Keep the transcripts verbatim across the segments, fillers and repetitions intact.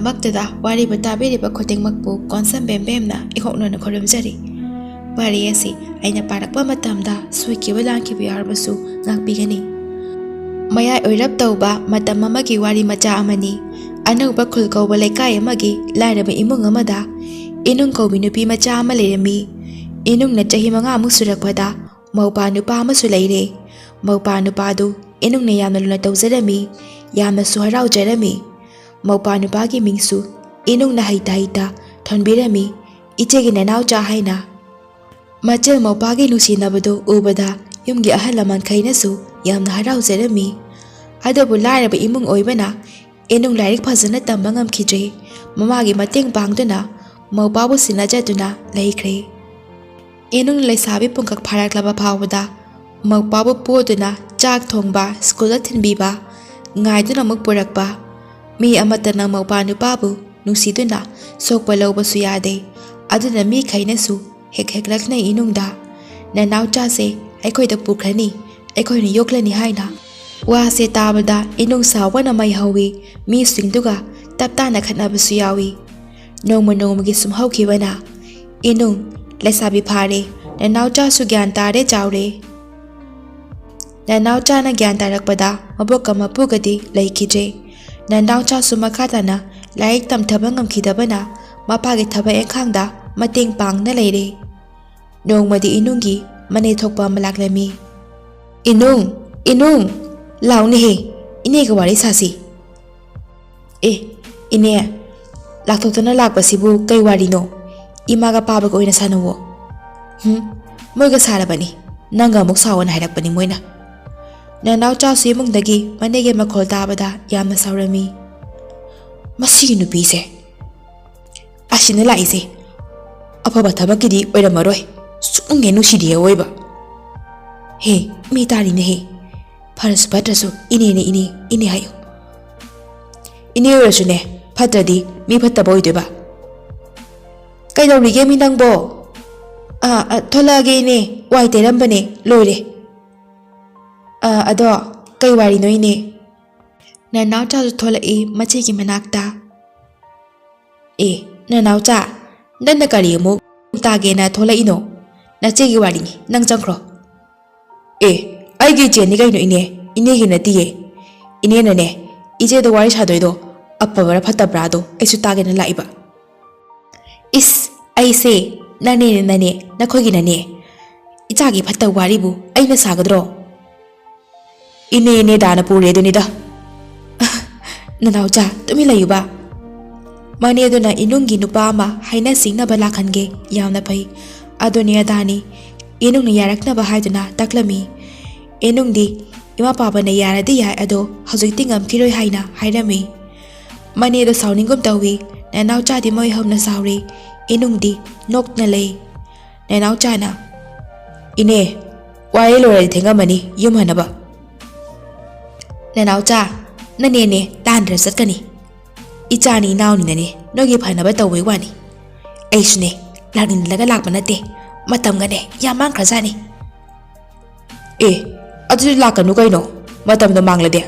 ꯃꯛꯇꯗ ꯋꯥꯔꯤꯕꯨ ꯇꯥꯕꯤꯔꯤꯕ ꯈꯨꯗꯤꯡꯃꯛꯄꯨ ꯀꯣꯟꯁꯝ ꯕꯦꯝꯕꯦꯝꯅ ꯏꯍꯣꯛꯅꯅ ꯈꯨꯔꯨꯝꯖꯔꯤ꯫ ꯋꯥꯔꯤ ꯑꯁꯤ ꯑꯩꯅ ꯄꯥꯔꯛꯄ ꯃꯇꯝꯗ ꯁꯣꯏꯈꯤꯕ ꯂꯥꯟꯈꯤꯕ ꯌꯥꯎꯔꯕꯁꯨ ꯉꯥꯛꯄꯤꯒꯅꯤ꯫ ꯃꯌꯥꯏ ꯑꯣꯏꯔꯞ ꯇꯧꯕ ꯃꯇꯝ ꯑꯃꯒꯤ ꯋꯥꯔꯤ ꯃꯆꯥ ꯑꯃꯅꯤ꯫ ꯑꯅꯧꯕ ꯈꯨꯜ ꯀꯧꯕ ꯂꯩꯀꯥꯏ ꯑꯃꯒꯤ ꯂꯥꯏꯔꯕ ꯏꯃꯨꯡ ꯑꯃꯗ ꯏꯅꯨꯡ ꯀꯧꯕꯤ ꯅꯨꯄꯤ ꯃꯆꯥ ꯑꯃ ꯂꯩꯔꯝꯃꯤ꯫ ꯏꯅꯨꯡꯅ ꯆꯍꯤ ꯃꯉꯥꯃꯨꯛ ꯁꯨꯔꯛꯄꯗ ꯃꯧꯄꯥ ꯅꯨꯄꯥ ꯑꯃꯁꯨ ꯂꯩꯔꯦ꯫ ꯃꯧꯄꯥ ꯅꯨꯄꯥꯗꯨ ꯏꯅꯨꯡꯅ ꯌꯥꯝꯅ ꯂꯨꯅ ꯇꯧꯖꯔꯝꯃꯤ, ꯌꯥꯝꯅꯁꯨ ꯍꯔꯥꯎꯖꯔꯝꯃꯤ꯫ ꯃꯧꯄꯥ ꯅꯨꯄꯥꯒꯤ ꯃꯤꯡꯁꯨ ꯏꯅꯨꯡꯅ ꯍꯩꯇ ꯍꯩꯇ ꯊꯣꯟꯕꯤꯔꯝꯃꯤ, ꯏꯆꯦꯒꯤ ꯅꯅꯥꯎꯆꯥ ꯍꯥꯏꯅ꯫ ꯃꯆꯜ ꯃꯧꯄꯥꯒꯤ ꯅꯨꯡꯁꯤꯅꯕꯗꯨ ꯎꯕꯗ ꯌꯨꯝꯒꯤ ꯑꯍꯜ ꯂꯃꯟꯈꯩꯅꯁꯨ ꯌꯥꯝꯅ ꯍꯔꯥꯎꯖꯔꯝꯃꯤ꯫ ꯑꯗꯨꯕꯨ ꯂꯥꯏꯔꯕ ꯏꯃꯨꯡ ꯑꯣꯏꯕꯅ ꯏꯅꯨꯡ ꯂꯥꯏꯔꯤꯛ ꯐꯖꯅ ꯇꯝꯕ ꯉꯝꯈꯤꯗ꯭ꯔꯦ꯫ ꯃꯃꯥꯒꯤ ꯃꯇꯦꯡ ꯄꯥꯡꯗꯨꯅ ꯃꯧꯄꯥꯕꯨ ꯁꯦꯟꯅꯖꯗꯨꯅ ꯂꯩꯈ꯭ꯔꯦ꯫ ꯏꯅꯨꯡ ꯂꯩꯁꯥꯕꯤ ꯄꯨꯡꯀꯛ ꯐꯥꯔꯛꯂꯕ ꯐꯥꯎꯕꯗ ꯃꯧꯄꯥꯕꯨ ꯄꯣꯗꯨꯅ ꯆꯥꯛ ꯊꯣꯡꯕ, ꯁ꯭ꯀꯨꯜꯗ ꯊꯤꯟꯕꯤꯕ, ꯉꯥꯏꯗꯨꯅ ꯑꯃꯨꯛ ꯄꯨꯔꯛꯄ꯫ ꯃꯤ ꯑꯃꯠꯇꯅ ꯃꯧꯄꯥ ꯅꯨꯄꯥꯕꯨ ꯅꯨꯡꯁꯤꯗꯨꯅ ꯁꯣꯛꯄ ꯂꯧꯕꯁꯨ ꯌꯥꯗꯦ꯫ ꯑꯗꯨꯅ ꯃꯤꯈꯩꯅꯁꯨ ꯍꯦꯛ ꯍꯦꯛ ꯂꯛꯅꯩ ꯏꯅꯨꯡꯗ, "ꯅꯅꯥꯎꯆꯥꯁꯦ ꯑꯩꯈꯣꯏꯗ ꯄꯨꯈ꯭ꯔꯅꯤ, ꯑꯩꯈꯣꯏꯅ ꯌꯣꯛꯂꯅꯤ" ꯍꯥꯏꯅ꯫ ꯋꯥꯁꯦ ꯇꯥꯕꯗ ꯏꯅꯨꯡ ꯁꯥꯎꯕꯅ ꯃꯩ ꯍꯧꯏ꯫ ꯃꯤꯁꯤꯡꯗꯨꯒ ꯇꯞ ꯇꯥꯅ ꯈꯠꯅꯕꯁꯨ ꯌꯥꯎꯏ꯫ ꯅꯣꯡꯃ ꯅꯣꯡꯃꯒꯤ ꯁꯨꯝ ꯍꯧꯈꯤꯕꯅ ꯏꯅꯨꯡ ꯂꯩꯁꯥꯕꯤ ꯐꯥꯔꯦ, ꯅꯅꯥꯎꯆꯥꯁꯨ ꯒ꯭ꯌꯥꯟ ꯇꯥꯔꯦ, ꯆꯥꯎꯔꯦ꯫ ꯅꯅꯥꯎꯆꯥꯅ ꯒ꯭ꯌꯥꯟ ꯇꯥꯔꯛꯄꯗ ꯃꯕꯣꯛꯀ ꯃꯄꯨꯒꯗꯤ ꯂꯩꯈꯤꯗ꯭ꯔꯦ꯫ ꯅꯅꯥꯎꯆꯥꯁꯨ ꯃꯈꯥ ꯇꯥꯅ ꯂꯥꯏꯔꯤꯛ ꯇꯝꯊꯕ ꯉꯝꯈꯤꯗꯕꯅ ꯃꯄꯥꯒꯤ ꯊꯕꯛ ꯏꯪꯈꯥꯡꯗ ꯃꯇꯦꯡ ꯄꯥꯡꯅ ꯂꯩꯔꯦ꯫ ꯅꯣꯡꯃꯗꯤ ꯏꯅꯨꯡꯒꯤ ꯃꯅꯦ ꯊꯣꯛꯄ ꯑꯃ ꯂꯥꯛꯂꯝꯃꯤ꯫ "ꯏꯅꯨꯡ, ꯏꯅꯨꯡ, ꯂꯥꯎꯅꯦꯍꯦ, ꯏꯅꯦꯒ ꯋꯥꯔꯤ ꯁꯥꯁꯤ꯫" "ꯑꯦ, ꯏꯅꯦ, ꯂꯥꯛꯊꯣꯛꯇꯅ ꯂꯥꯛꯄꯁꯤꯕꯨ ꯀꯩ ꯋꯥꯔꯤꯅꯣ? ꯏꯃꯥꯒ ꯄꯥꯕꯒ ꯑꯣꯏꯅ ꯁꯥꯟꯅꯧꯋꯣ꯫" "ꯍꯨꯝ, ꯃꯣꯏꯒ ꯁꯥꯔꯕꯅꯤ, ꯅꯪꯒ ꯑꯃꯨꯛ ꯁꯥꯎꯑꯣꯅ ꯍꯥꯏꯔꯛꯄꯅꯤ ꯃꯣꯏꯅ꯫" ꯅꯅꯥꯎꯆꯥꯁꯨ ꯏꯃꯨꯡꯗꯒꯤ ꯃꯅꯦꯒꯤ ꯃꯈꯣꯜ ꯇꯥꯕꯗ ꯌꯥꯝꯅ ꯁꯥꯎꯔꯝꯃꯤ꯫ "ꯃꯁꯤꯒꯤ ꯅꯨꯄꯤꯁꯦ ꯑꯁꯤꯅ ꯂꯥꯛꯏꯁꯦ ꯑꯐꯕ ꯊꯕꯛꯀꯤꯗꯤ ꯑꯣꯏꯔꯝꯃꯔꯣꯏ꯫ ꯁꯨꯛꯅꯨꯡ ꯍꯦꯛ ꯅꯨꯡꯁꯤꯗꯦ ꯑꯑꯣꯏꯕ꯫ ꯍꯦ, ꯃꯤ ꯇꯥꯔꯤꯅꯦꯍꯦ꯫ ꯐꯔꯁꯨ ꯐꯠꯇ꯭ꯔꯁꯨ ꯏꯅꯦꯅꯦ, ꯏꯅꯦ, ꯏꯅꯦ ꯍꯥꯏꯌꯨ꯫ ꯏꯅꯦ ꯑꯣꯏꯔꯁꯨꯅꯦ, ꯐꯠꯇ꯭ꯔꯗꯤ ꯃꯤ ꯐꯠꯇꯕ ꯑꯣꯏꯗꯣꯏꯕ꯫" "ꯀꯩꯗꯧꯔꯤꯒꯦ ꯃꯤ ꯅꯪꯕꯣ?" "ꯑꯥ, ꯑꯥ, ꯊꯣꯛꯂꯛꯑꯒꯦ ꯏꯅꯦ, ꯋꯥꯏ ꯇꯩꯔꯝꯕꯅꯦ, ꯂꯣꯏꯔꯦ꯫" "ꯑꯥ, ꯑꯗꯣ ꯀꯩ ꯋꯥꯔꯤꯅꯣ ꯏꯅꯦ?" ꯅꯅꯥꯎꯆꯥꯁꯨ ꯊꯣꯛꯂꯛꯏ ꯃꯆꯦꯒꯤ ꯃꯅꯥꯛꯇ꯫ ꯑꯦ, ꯅꯅꯥꯎꯆꯥ, ꯅꯪꯅ ꯀꯔꯤ ꯑꯃꯨꯛ ꯇꯥꯒꯦꯅ ꯊꯣꯛꯂꯛꯏꯅꯣ? ꯅꯆꯦꯒꯤ ꯋꯥꯔꯤꯅꯤ, ꯅꯪ ꯆꯪꯈ꯭ꯔꯣ꯫ ꯑꯦ, ꯑꯩꯒꯤ ꯏꯆꯦꯅꯤ ꯀꯩꯅꯣ ꯏꯅꯦ, ꯏꯅꯦꯒꯤ ꯅꯠꯇꯤꯌꯦ꯫ ꯏꯅꯦꯅꯅꯦ, ꯏꯆꯦꯗ ꯋꯥꯔꯤ ꯁꯥꯗꯣꯏꯗꯣ ꯑꯐꯕ꯭ꯔꯥ ꯐꯠꯇꯕ꯭ꯔꯥꯗꯣ ꯑꯩꯁꯨ ꯇꯥꯒꯦꯅ ꯂꯥꯛꯏꯕ꯫ ꯏꯁ, ꯑꯩꯁꯦ ꯅꯅꯦꯅꯦ, ꯅꯅꯦ, ꯅꯈꯣꯏꯒꯤ ꯅꯅꯦ꯫ ꯏꯆꯥꯒꯤ ꯐꯠꯇꯕ ꯋꯥꯔꯤꯕꯨ ꯑꯩꯅ ꯁꯥꯒꯗ꯭ꯔꯣ? ꯏꯅꯦ ꯏꯅꯦꯗꯥꯅ ꯄꯨꯔꯦ ꯑꯗꯨꯅꯤꯗ꯫ ꯅꯅꯥꯎꯆꯥ, ꯇꯨꯃꯤꯟ ꯂꯩꯌꯨꯕ꯫ ꯃꯅꯦꯗꯨꯅ ꯏꯅꯨꯡꯒꯤ ꯅꯨꯄꯥ ꯑꯃ ꯍꯥꯏꯅ ꯁꯤꯡꯅꯕ ꯂꯥꯛꯍꯟꯒꯦ, ꯌꯥꯝꯅ ꯐꯩ꯫ ꯑꯗꯨꯅꯤ ꯑꯗꯥꯅꯤ꯫ ꯏꯅꯨꯡꯅ ꯌꯥꯔꯛꯅꯕ ꯍꯥꯏꯗꯨꯅ ꯇꯥꯛꯂꯝꯃꯤ꯫ ꯏꯅꯨꯡꯗꯤ ꯏꯃꯥ ꯄꯥꯕꯅ ꯌꯥꯔꯗꯤ ꯌꯥꯏ, ꯑꯗꯣ ꯍꯧꯖꯤꯛꯇꯤ ꯉꯝꯈꯤꯔꯣꯏ ꯍꯥꯏꯅ ꯍꯥꯏꯔꯝꯃꯤ꯫ ꯃꯅꯦꯗꯣ ꯁꯥꯎꯅꯤꯡꯒꯨꯝ ꯇꯧꯏ꯫ ꯅꯅꯥꯎꯆꯥꯗꯤ ꯃꯣꯏ ꯍꯧꯅ ꯁꯥꯎꯔꯤ꯫ ꯏꯅꯨꯡꯗꯤ ꯅꯣꯛꯅ ꯂꯩ꯫ ꯅꯅꯥꯎꯆꯥꯅ, "ꯏꯅꯦ, ꯋꯥꯔꯤ ꯂꯣꯏꯔꯗꯤ ꯊꯦꯡꯉꯝꯃꯅꯤ ꯌꯨꯝ ꯍꯟꯅꯕ꯫" "ꯅꯅꯥꯎꯆꯥ, ꯅꯅꯦꯅꯦ ꯂꯥꯟꯗ꯭ꯔ ꯆꯠꯀꯅꯤ꯫ ꯏꯆꯥꯅꯤ ꯏꯅꯥꯎꯅꯤꯅꯅꯦ ꯅꯣꯏꯒꯤ ꯐꯅꯕ ꯇꯧꯕꯩ ꯋꯥꯅꯤ꯫ ꯑꯩꯁꯨꯅꯦ ꯂꯥꯛꯅꯤꯡꯂꯒ ꯂꯥꯛꯄ ꯅꯠꯇꯦ, ꯃꯇꯝꯒꯅꯦ ꯌꯥꯝ ꯃꯥꯡꯈ꯭ꯔꯖꯥꯠꯅꯤ꯫" "ꯑꯦ, ꯑꯗꯨꯗꯤ ꯂꯥꯛꯀꯅꯨ ꯀꯩꯅꯣ, ꯃꯇꯝꯗꯣ ꯃꯥꯡꯂꯗꯤ꯫"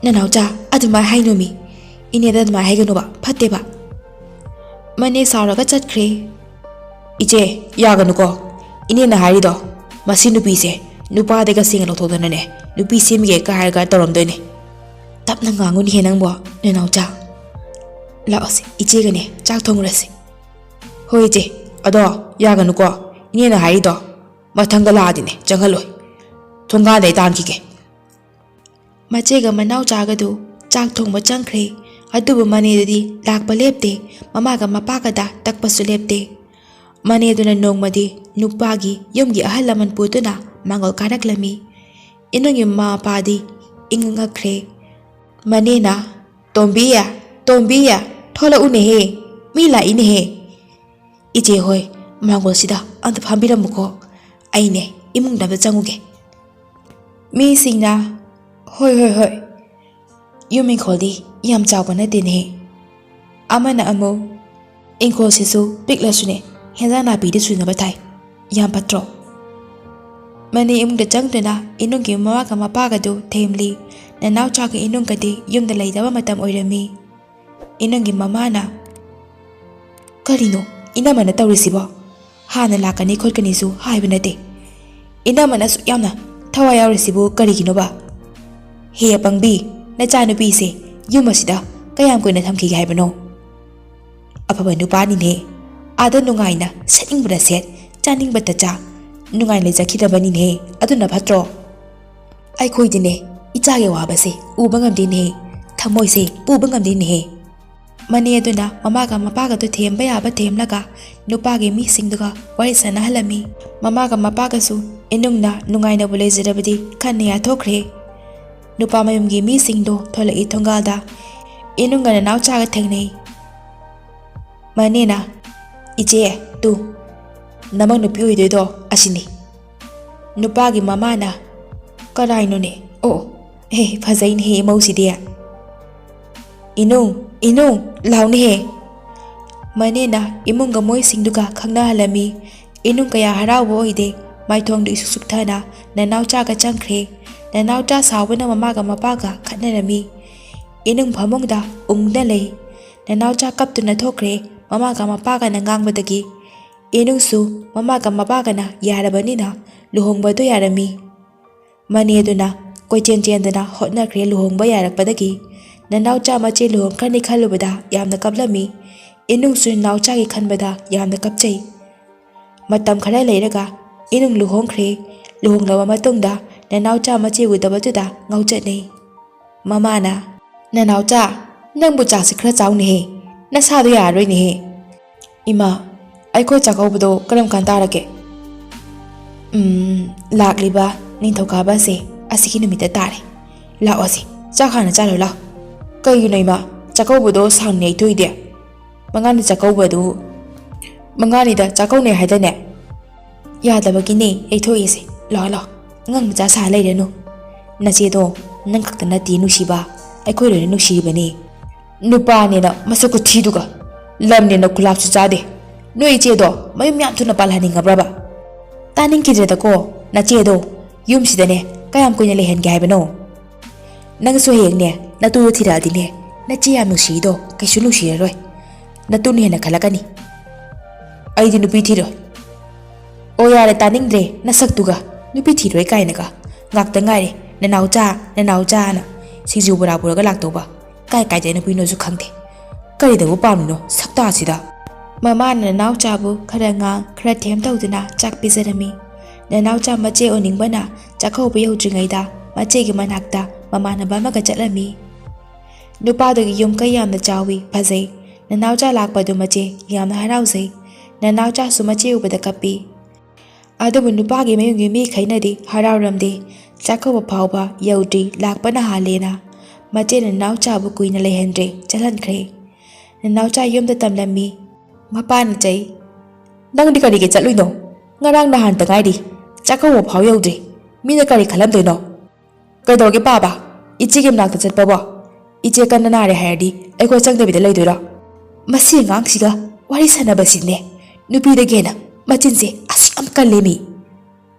"ꯅꯅꯥꯎꯆꯥ, ꯑꯗꯨꯃꯥꯏ ꯍꯥꯏꯅꯣꯃꯤ꯫ ꯏꯅꯦꯗ ꯑꯗꯨꯃꯥꯏ ꯍꯥꯏꯒꯅꯨꯕ, ꯐꯠꯇꯦꯕ꯫" ꯃꯅꯦ ꯁꯥꯎꯔꯒ ꯆꯠꯈ꯭ꯔꯦ꯫ "ꯏꯆꯦ, ꯌꯥꯒꯅꯨꯀꯣ꯫ ꯏꯅꯦꯅ ꯍꯥꯏꯔꯤꯗꯣ, ꯃꯁꯤ ꯅꯨꯄꯤꯁꯦ ꯅꯨꯄꯥꯗꯒ ꯁꯦꯡꯅ ꯂꯧꯊꯣꯛꯇꯅꯅꯦ, ꯅꯨꯄꯤ ꯁꯦꯝꯒꯦ ꯀꯥꯏꯔꯒ ꯇꯧꯔꯝꯗꯣꯏꯅꯦ꯫" "ꯇꯞꯅ ꯉꯥꯡꯉꯨꯅꯦꯍꯦ ꯅꯪꯕꯣ, ꯅꯅꯥꯎꯆꯥ꯫ ꯂꯥꯛꯑꯣꯁꯦ, ꯏꯆꯦꯒꯅꯦ ꯆꯥꯛ ꯊꯣꯡꯉꯨꯔꯁꯦ꯫" "ꯍꯣꯏ ꯏꯆꯦ, ꯑꯗꯣ ꯌꯥꯒꯅꯨꯀꯣ, ꯏꯅꯦꯅ ꯍꯥꯏꯔꯤꯗꯣ꯫ ꯃꯊꯪꯗ ꯂꯥꯛꯑꯗꯤꯅꯦ ꯆꯪꯍꯜꯂꯣꯏ꯫ ꯊꯣꯡꯒꯥꯟꯗꯩ ꯇꯥꯟꯈꯤꯒꯦ꯫" ꯃꯆꯦꯒ ꯃꯅꯥꯎꯆꯥꯒꯗꯨ ꯆꯥꯛ ꯊꯣꯡꯕ ꯆꯪꯈ꯭ꯔꯦ꯫ ꯑꯗꯨꯕꯨ ꯃꯅꯦꯗꯨꯗꯤ ꯂꯥꯛꯄ ꯂꯦꯞꯇꯦ꯫ ꯃꯃꯥꯒ ꯃꯄꯥꯒꯗ ꯇꯛꯄꯁꯨ ꯂꯦꯞꯇꯦ꯫ ꯃꯅꯦꯗꯨꯅ ꯅꯣꯡꯃꯗꯤ ꯅꯨꯄꯥꯒꯤ ꯌꯨꯝꯒꯤ ꯑꯍꯜ ꯂꯃꯟ ꯄꯨꯗꯨꯅ ꯃꯥꯡꯒꯣꯜ ꯀꯥꯔꯛꯂꯝꯃꯤ꯫ ꯏꯅꯨꯡꯒꯤ ꯃꯃꯥ ꯃꯄꯥꯗꯤ ꯏꯉꯛ ꯉꯛꯈ꯭ꯔꯦ꯫ ꯃꯅꯦꯅ, "ꯇꯣꯝꯕꯤ, ꯇꯣꯝꯕꯤ, ꯊꯣꯛꯂꯛꯎꯅꯦꯍꯦ, ꯃꯤ ꯂꯥꯛꯏꯅꯦꯍꯦ꯫" "ꯏꯆꯦ ꯍꯣꯏ, ꯃꯥꯡꯒꯣꯜꯁꯤꯗ ꯑꯝꯇ ꯐꯝꯕꯤꯔꯝꯃꯨꯀꯣ, ꯑꯩꯅꯦ ꯏꯃꯨꯡꯗ ꯑꯝꯇ ꯆꯪꯉꯨꯒꯦ꯫" ꯃꯤꯁꯤꯡꯅ, "ꯍꯣꯏ, ꯍꯣꯏ, ꯍꯣꯏ꯫ ꯌꯨꯝ ꯏꯪꯈꯣꯜꯗꯤ ꯌꯥꯝ ꯆꯥꯎꯕ ꯅꯠꯇꯦꯅꯦꯍꯦ꯫" ꯑꯃꯅ ꯑꯃꯨꯛ, "ꯏꯪꯈꯣꯜꯁꯤꯁꯨ ꯄꯤꯛꯂꯁꯨꯅꯦ, ꯍꯦꯟꯖꯥꯡ ꯅꯥꯄꯤꯗꯤ ꯁꯨꯅꯕ ꯊꯥꯏ꯫ ꯌꯥꯝ ꯐꯠꯇ꯭ꯔꯣ?" ꯃꯅꯦ ꯏꯃꯨꯡꯗ ꯆꯪꯗꯨꯅ ꯏꯅꯨꯡꯒꯤ ꯃꯃꯥꯒ ꯃꯄꯥꯒꯗꯨ ꯊꯦꯝꯂꯤ꯫ ꯅꯅꯥꯎꯆꯥꯒ ꯏꯅꯨꯡꯒꯗꯤ ꯌꯨꯝꯗ ꯂꯩꯇꯕ ꯃꯇꯝ ꯑꯣꯏꯔꯝꯃꯤ꯫ ꯏꯅꯝꯒꯤ ꯃꯃꯥꯅ, "ꯀꯔꯤꯅꯣ ꯏꯅꯝꯃꯅ ꯇꯧꯔꯤꯁꯤꯕꯣ? ꯍꯥꯟꯅ ꯂꯥꯛꯀꯅꯤ ꯈꯣꯠꯀꯅꯤꯁꯨ ꯍꯥꯏꯕ ꯅꯠꯇꯦ꯫ ꯏꯅꯝꯃꯅ ꯑꯁꯨꯛ ꯌꯥꯝꯅ ꯊꯋꯥꯏ ꯌꯥꯎꯔꯤꯁꯤꯕꯨ ꯀꯔꯤꯒꯤꯅꯣꯕ? ꯍꯦ ꯑꯄꯪꯕꯤ, ꯅꯆꯥꯅꯨꯄꯤꯁꯦ ꯌꯨꯝ ꯑꯁꯤꯗ ꯀꯌꯥꯝ ꯀꯨꯏꯅ ꯊꯝꯈꯤꯒꯦ ꯍꯥꯏꯕꯅꯣ? ꯑꯐꯕ ꯅꯨꯄꯥꯅꯤꯅꯦ꯫ ꯑꯥꯗ ꯅꯨꯡꯉꯥꯏꯅ ꯁꯦꯠꯅꯤꯡꯕꯗ ꯁꯦꯠ, ꯆꯥꯅꯤꯡꯕꯗ ꯆꯥ, ꯅꯨꯡꯉꯥꯏꯅ ꯂꯩꯖꯈꯤꯗꯕꯅꯤꯅꯦ꯫ ꯑꯗꯨꯅ ꯐꯠꯇ꯭ꯔꯣ? ꯑꯩꯈꯣꯏꯗꯤꯅꯦ, ꯏꯆꯥꯒꯤ ꯑꯋꯥꯕꯁꯦ ꯎꯕ ꯉꯝꯗꯦꯅꯦ, ꯊꯃꯣꯏꯁꯦ ꯄꯨꯕ ꯉꯝꯗꯦꯅꯦ꯫" ꯃꯅꯦ ꯑꯗꯨꯅ ꯃꯃꯥꯒ ꯃꯄꯥꯒꯗꯨ ꯊꯦꯝꯕ ꯌꯥꯕ ꯊꯦꯝꯂꯒ ꯅꯨꯄꯥꯒꯤ ꯃꯤꯁꯤꯡꯗꯨꯒ ꯋꯥꯔꯤ ꯁꯥꯟꯅꯍꯜꯂꯝꯃꯤ꯫ ꯃꯃꯥꯒ ꯃꯄꯥꯒꯁꯨ ꯏꯅꯨꯡꯅ ꯅꯨꯡꯉꯥꯏꯅꯕꯨ ꯂꯩꯖꯔꯕꯗꯤ ꯈꯟꯅ ꯌꯥꯊꯣꯛꯈ꯭ꯔꯦ꯫ ꯅꯨꯄꯥ ꯃꯌꯨꯝꯒꯤ ꯃꯤꯁꯤꯡꯗꯣ ꯊꯣꯛꯂꯛꯏ ꯊꯣꯡꯒꯥꯜꯗ꯫ ꯏꯅꯨꯡꯒ ꯅꯅꯥꯎꯆꯥꯒ ꯊꯦꯡꯅꯩ꯫ ꯃꯅꯦꯅ, "ꯏꯆꯦ, ꯇꯨ, ꯅꯃꯧ ꯅꯨꯄꯤ ꯑꯣꯏꯗꯣꯏꯗꯣ ꯑꯁꯤꯅꯤ꯫" ꯅꯨꯄꯥꯒꯤ ꯃꯃꯥꯅ, "ꯀꯔꯥꯏꯅꯣꯅꯦ? ꯑꯣ, ꯑꯦ, ꯐꯖꯩꯅꯦꯍꯦ ꯏꯃꯧꯁꯤꯗꯤ꯫" "ꯏꯅꯨꯡ, ꯏꯅꯨꯡ, ꯂꯥꯎꯅꯦꯍꯦ꯫" ꯃꯅꯦꯅ ꯏꯃꯨꯡꯒ ꯃꯣꯏꯁꯤꯡꯗꯨꯒ ꯈꯪꯅꯍꯜꯂꯝꯃꯤ꯫ ꯏꯅꯨꯡ ꯀꯌꯥ ꯍꯔꯥꯎꯕ ꯑꯣꯏꯗꯦ꯫ ꯃꯥꯏꯊꯣꯡꯗꯨ ꯏꯁꯨꯛ ꯁꯨꯛꯊꯅ ꯅꯅꯥꯎꯆꯥꯒ ꯆꯪꯈ꯭ꯔꯦ꯫ ꯅꯅꯥꯎꯆꯥ ꯁꯥꯎꯕꯅ ꯃꯃꯥꯒ ꯃꯄꯥꯒ ꯈꯠꯅꯔꯝꯃꯤ꯫ ꯏꯅꯨꯡ ꯐꯃꯨꯡꯗ ꯎꯪꯗꯨꯅ ꯂꯩ꯫ ꯅꯅꯥꯎꯆꯥ ꯀꯞꯇꯨꯅ ꯊꯣꯛꯈ꯭ꯔꯦ꯫ ꯃꯃꯥꯒ ꯃꯄꯥꯒꯅ ꯉꯥꯡꯕꯗꯒꯤ ꯏꯅꯨꯡꯁꯨ ꯃꯃꯥꯒ ꯃꯄꯥꯒꯅ ꯌꯥꯔꯕꯅꯤꯅ ꯂꯨꯍꯣꯡꯕꯗꯨ ꯌꯥꯔꯝꯃꯤ꯫ ꯃꯅꯦ ꯑꯗꯨꯅ ꯀꯣꯏꯆꯦꯟ ꯆꯦꯟꯗꯅ ꯍꯣꯠꯅꯈ꯭ꯔꯦ꯫ ꯂꯨꯍꯣꯡꯕ ꯌꯥꯔꯛꯄꯗꯒꯤ ꯅꯅꯥꯎꯆꯥ ꯃꯆꯦ ꯂꯨꯍꯣꯡꯈ꯭ꯔꯅꯤ ꯈꯜꯂꯨꯕꯗ ꯌꯥꯝꯅ ꯀꯞꯂꯝꯃꯤ꯫ ꯏꯅꯨꯡꯁꯨ ꯅꯅꯥꯎꯆꯥꯒꯤ ꯈꯟꯕꯗ ꯌꯥꯝꯅ ꯀꯞꯆꯩ꯫ ꯃꯇꯝ ꯈꯔ ꯂꯩꯔꯒ ꯏꯅꯨꯡ ꯂꯨꯍꯣꯡꯈ꯭ꯔꯦ꯫ ꯂꯨꯍꯣꯡꯂꯕ ꯃꯇꯨꯡꯗ ꯅꯅꯥꯎꯆꯥ ꯃꯆꯦ ꯎꯗꯕꯗꯨꯗ ꯉꯥꯎꯆꯠꯅꯩ꯫ ꯃꯃꯥꯅ, "ꯅꯅꯥꯎꯆꯥ, ꯅꯪꯕꯨ ꯆꯥꯛꯁꯤ ꯈꯔ ꯆꯥꯎꯅꯦꯍꯦ, ꯅꯁꯥꯗꯣ ꯌꯥꯔꯔꯣꯏꯅꯦꯍꯦ꯫" "ꯏꯃꯥ, ꯑꯩꯈꯣꯏ ꯆꯥꯛꯀꯧꯕꯗꯣ ꯀꯔꯝ ꯀꯥꯟ ꯇꯥꯔꯒꯦ?" "ꯎꯝ, ꯂꯥꯛꯂꯤꯕ ꯅꯤꯡꯊꯧꯀꯥꯕꯁꯦ ꯑꯁꯤꯒꯤ ꯅꯨꯃꯤꯠꯇ ꯇꯥꯔꯦ꯫ ꯂꯥꯛꯑꯣꯁꯦ, ꯆꯥꯛ ꯍꯥꯟꯅ ꯆꯥꯔꯣ ꯂꯥꯛꯑꯣ꯫" "ꯀꯩꯒꯤꯅꯣ ꯏꯃꯥ, ꯆꯥꯛꯀꯧꯕꯗꯣ ꯁꯥꯡꯅ ꯌꯩꯊꯣꯛꯏꯗꯤ?" "ꯃꯉꯥꯅꯤ ꯆꯥꯛꯀꯧꯕꯗꯨ, ꯃꯉꯥꯅꯤꯗ ꯆꯥꯛꯀꯧꯅꯩ ꯍꯥꯏꯗꯥꯏꯅꯦ?" "ꯌꯥꯗꯕꯒꯤꯅꯦ ꯌꯩꯊꯣꯛꯏꯁꯦ꯫ ꯂꯥꯛꯑꯣ ꯂꯥꯛꯑꯣ, ꯑꯉꯥꯡ ꯃꯆꯥ ꯁꯥ ꯂꯩꯔꯅꯨ꯫ ꯅꯆꯦꯗꯣ ꯅꯪ ꯈꯛꯇ ꯅꯠꯇꯦ ꯅꯨꯡꯁꯤꯕ, ꯑꯩꯈꯣꯏ ꯂꯣꯏꯅ ꯅꯨꯡꯁꯤꯔꯤꯕꯅꯤ꯫" "ꯅꯨꯄꯥꯅꯦꯅ ꯃꯁꯛ ꯈꯨꯊꯤꯗꯨꯒ, ꯂꯝꯅꯦꯅ ꯈꯨꯂꯥꯛꯁꯨ ꯆꯥꯗꯦ꯫ ꯅꯣꯏ ꯏꯆꯦꯗꯣ ꯃꯌꯨꯝ ꯌꯥꯝ ꯊꯨꯅ ꯄꯥꯜꯍꯟꯅꯤꯡꯉꯕ꯭ꯔꯕ?" "ꯇꯥꯅꯤꯡꯈꯤꯗ꯭ꯔꯦꯗꯀꯣ, ꯅꯆꯦꯗꯣ ꯌꯨꯝꯁꯤꯗꯅꯦ ꯀꯌꯥꯝ ꯀꯨꯏꯅ ꯂꯩꯍꯟꯒꯦ ꯍꯥꯏꯕꯅꯣ? ꯅꯪꯁꯨ ꯍꯌꯦꯡꯅꯦ ꯅꯇꯨꯗꯣ ꯊꯤꯔꯛꯑꯗꯤꯅꯦ, ꯅꯆꯦ ꯌꯥꯝ ꯅꯨꯡꯁꯤꯗꯣ ꯀꯩꯁꯨ ꯅꯨꯡꯁꯤꯔꯔꯣꯏ꯫ ꯅꯇꯨꯅ ꯍꯦꯟꯅ ꯈꯜꯂꯛꯀꯅꯤ꯫ ꯑꯩꯗꯤ ꯅꯨꯄꯤ ꯊꯤꯔꯣꯏ꯫ ꯑꯣ ꯌꯥꯔꯦ, ꯇꯥꯅꯤꯡꯗ꯭ꯔꯦ ꯅꯁꯛꯇꯨꯒ꯫ ꯅꯨꯄꯤ ꯊꯤꯔꯣꯏ ꯀꯥꯏꯅꯒ꯫ ꯉꯥꯛꯇ ꯉꯥꯏꯔꯦ ꯅꯅꯥꯎꯆꯥ, ꯅꯅꯥꯎꯆꯥꯅ ꯁꯤꯡꯖꯨ ꯕꯣꯔꯥ ꯄꯨꯔꯒ ꯂꯥꯛꯇꯧꯕ꯫ ꯀꯥꯏ ꯀꯥꯏꯗꯩ ꯅꯨꯄꯤꯅꯣꯁꯨ ꯈꯪꯗꯦ꯫ ꯀꯔꯤꯗꯕꯨ ꯄꯥꯝꯃꯤꯅꯣ ꯁꯛꯇꯥꯁꯤꯗ? ꯃꯃꯥꯅ ꯅꯅꯥꯎꯆꯥꯕꯨ ꯈꯔ ꯉꯥꯡ, ꯈꯔ ꯊꯦꯝ ꯇꯧꯗꯨꯅ ꯆꯥꯛ ꯄꯤꯖꯔꯝꯃꯤ꯫ ꯅꯅꯥꯎꯆꯥ ꯃꯆꯦ ꯎꯅꯤꯡꯕꯅ ꯆꯥꯛꯀꯧꯕ ꯌꯧꯗ꯭ꯔꯤꯉꯩꯗ ꯃꯆꯦꯒꯤ ꯃꯅꯥꯛꯇ ꯃꯃꯥꯟꯅꯕ ꯑꯃꯒ ꯆꯠꯂꯝꯃꯤ꯫ ꯅꯨꯄꯥꯗꯨꯒꯤ ꯌꯨꯝ ꯀꯩ ꯌꯥꯝꯅ ꯆꯥꯎꯏ, ꯐꯖꯩ꯫ ꯅꯅꯥꯎꯆꯥ ꯂꯥꯛꯄꯗꯨ ꯃꯆꯦ ꯌꯥꯝꯅ ꯍꯔꯥꯎꯖꯩ꯫ ꯅꯅꯥꯎꯆꯥꯁꯨ ꯃꯆꯦ ꯎꯕꯗ ꯀꯞꯄꯤ꯫ ꯑꯗꯨꯕꯨ ꯅꯨꯄꯥꯒꯤ ꯃꯌꯨꯝꯒꯤ ꯃꯤꯈꯩꯅꯗꯤ ꯍꯔꯥꯎꯔꯝꯗꯦ꯫ ꯆꯥꯛꯀꯧꯕ ꯐꯥꯎꯕ ꯌꯧꯗ꯭ꯔꯤ, ꯂꯥꯛꯄꯅ ꯍꯥꯜꯂꯦꯅ ꯃꯆꯦꯅ ꯅꯅꯥꯎꯆꯥꯕꯨ ꯀꯨꯏꯅ ꯂꯩꯍꯟꯗ꯭ꯔꯦ, ꯆꯠꯍꯟꯈ꯭ꯔꯦ꯫ ꯅꯅꯥꯎꯆꯥ ꯌꯨꯝꯗ ꯇꯝꯂꯝꯃꯤ꯫ ꯃꯄꯥꯅ ꯆꯩ, "ꯅꯪꯗꯤ ꯀꯔꯤꯒꯤ ꯆꯠꯂꯨꯏꯅꯣ? ꯉꯔꯥꯡ ꯅꯍꯥꯟꯇ ꯉꯥꯏꯔꯤ, ꯆꯥꯛꯀꯧꯕ ꯐꯥꯎ ꯌꯧꯗ꯭ꯔꯤ, ꯃꯤꯅ ꯀꯔꯤ ꯈꯜꯂꯝꯗꯣꯏꯅꯣ?" "ꯀꯩꯗꯧꯔꯒꯦ ꯄꯥꯕ? ꯏꯆꯦꯒꯤ ꯃꯅꯥꯛꯇ ꯆꯠꯄꯕꯣ? ꯏꯆꯦ ꯀꯟꯅ ꯅꯥꯔꯦ ꯍꯥꯏꯔꯗꯤ ꯑꯩꯈꯣꯏ ꯆꯪꯗꯕꯤꯗ ꯂꯩꯗꯣꯏꯔꯣ?" ꯃꯁꯤ ꯑꯉꯥꯡꯁꯤꯒ ꯋꯥꯔꯤ ꯁꯥꯟꯅꯕꯁꯤꯅꯦ ꯅꯨꯄꯤꯗꯒꯤ ꯍꯦꯟꯅ ꯃꯆꯤꯟꯁꯦ ꯑꯁꯨꯛ ꯌꯥꯝ ꯀꯜꯂꯦ ꯃꯤ꯫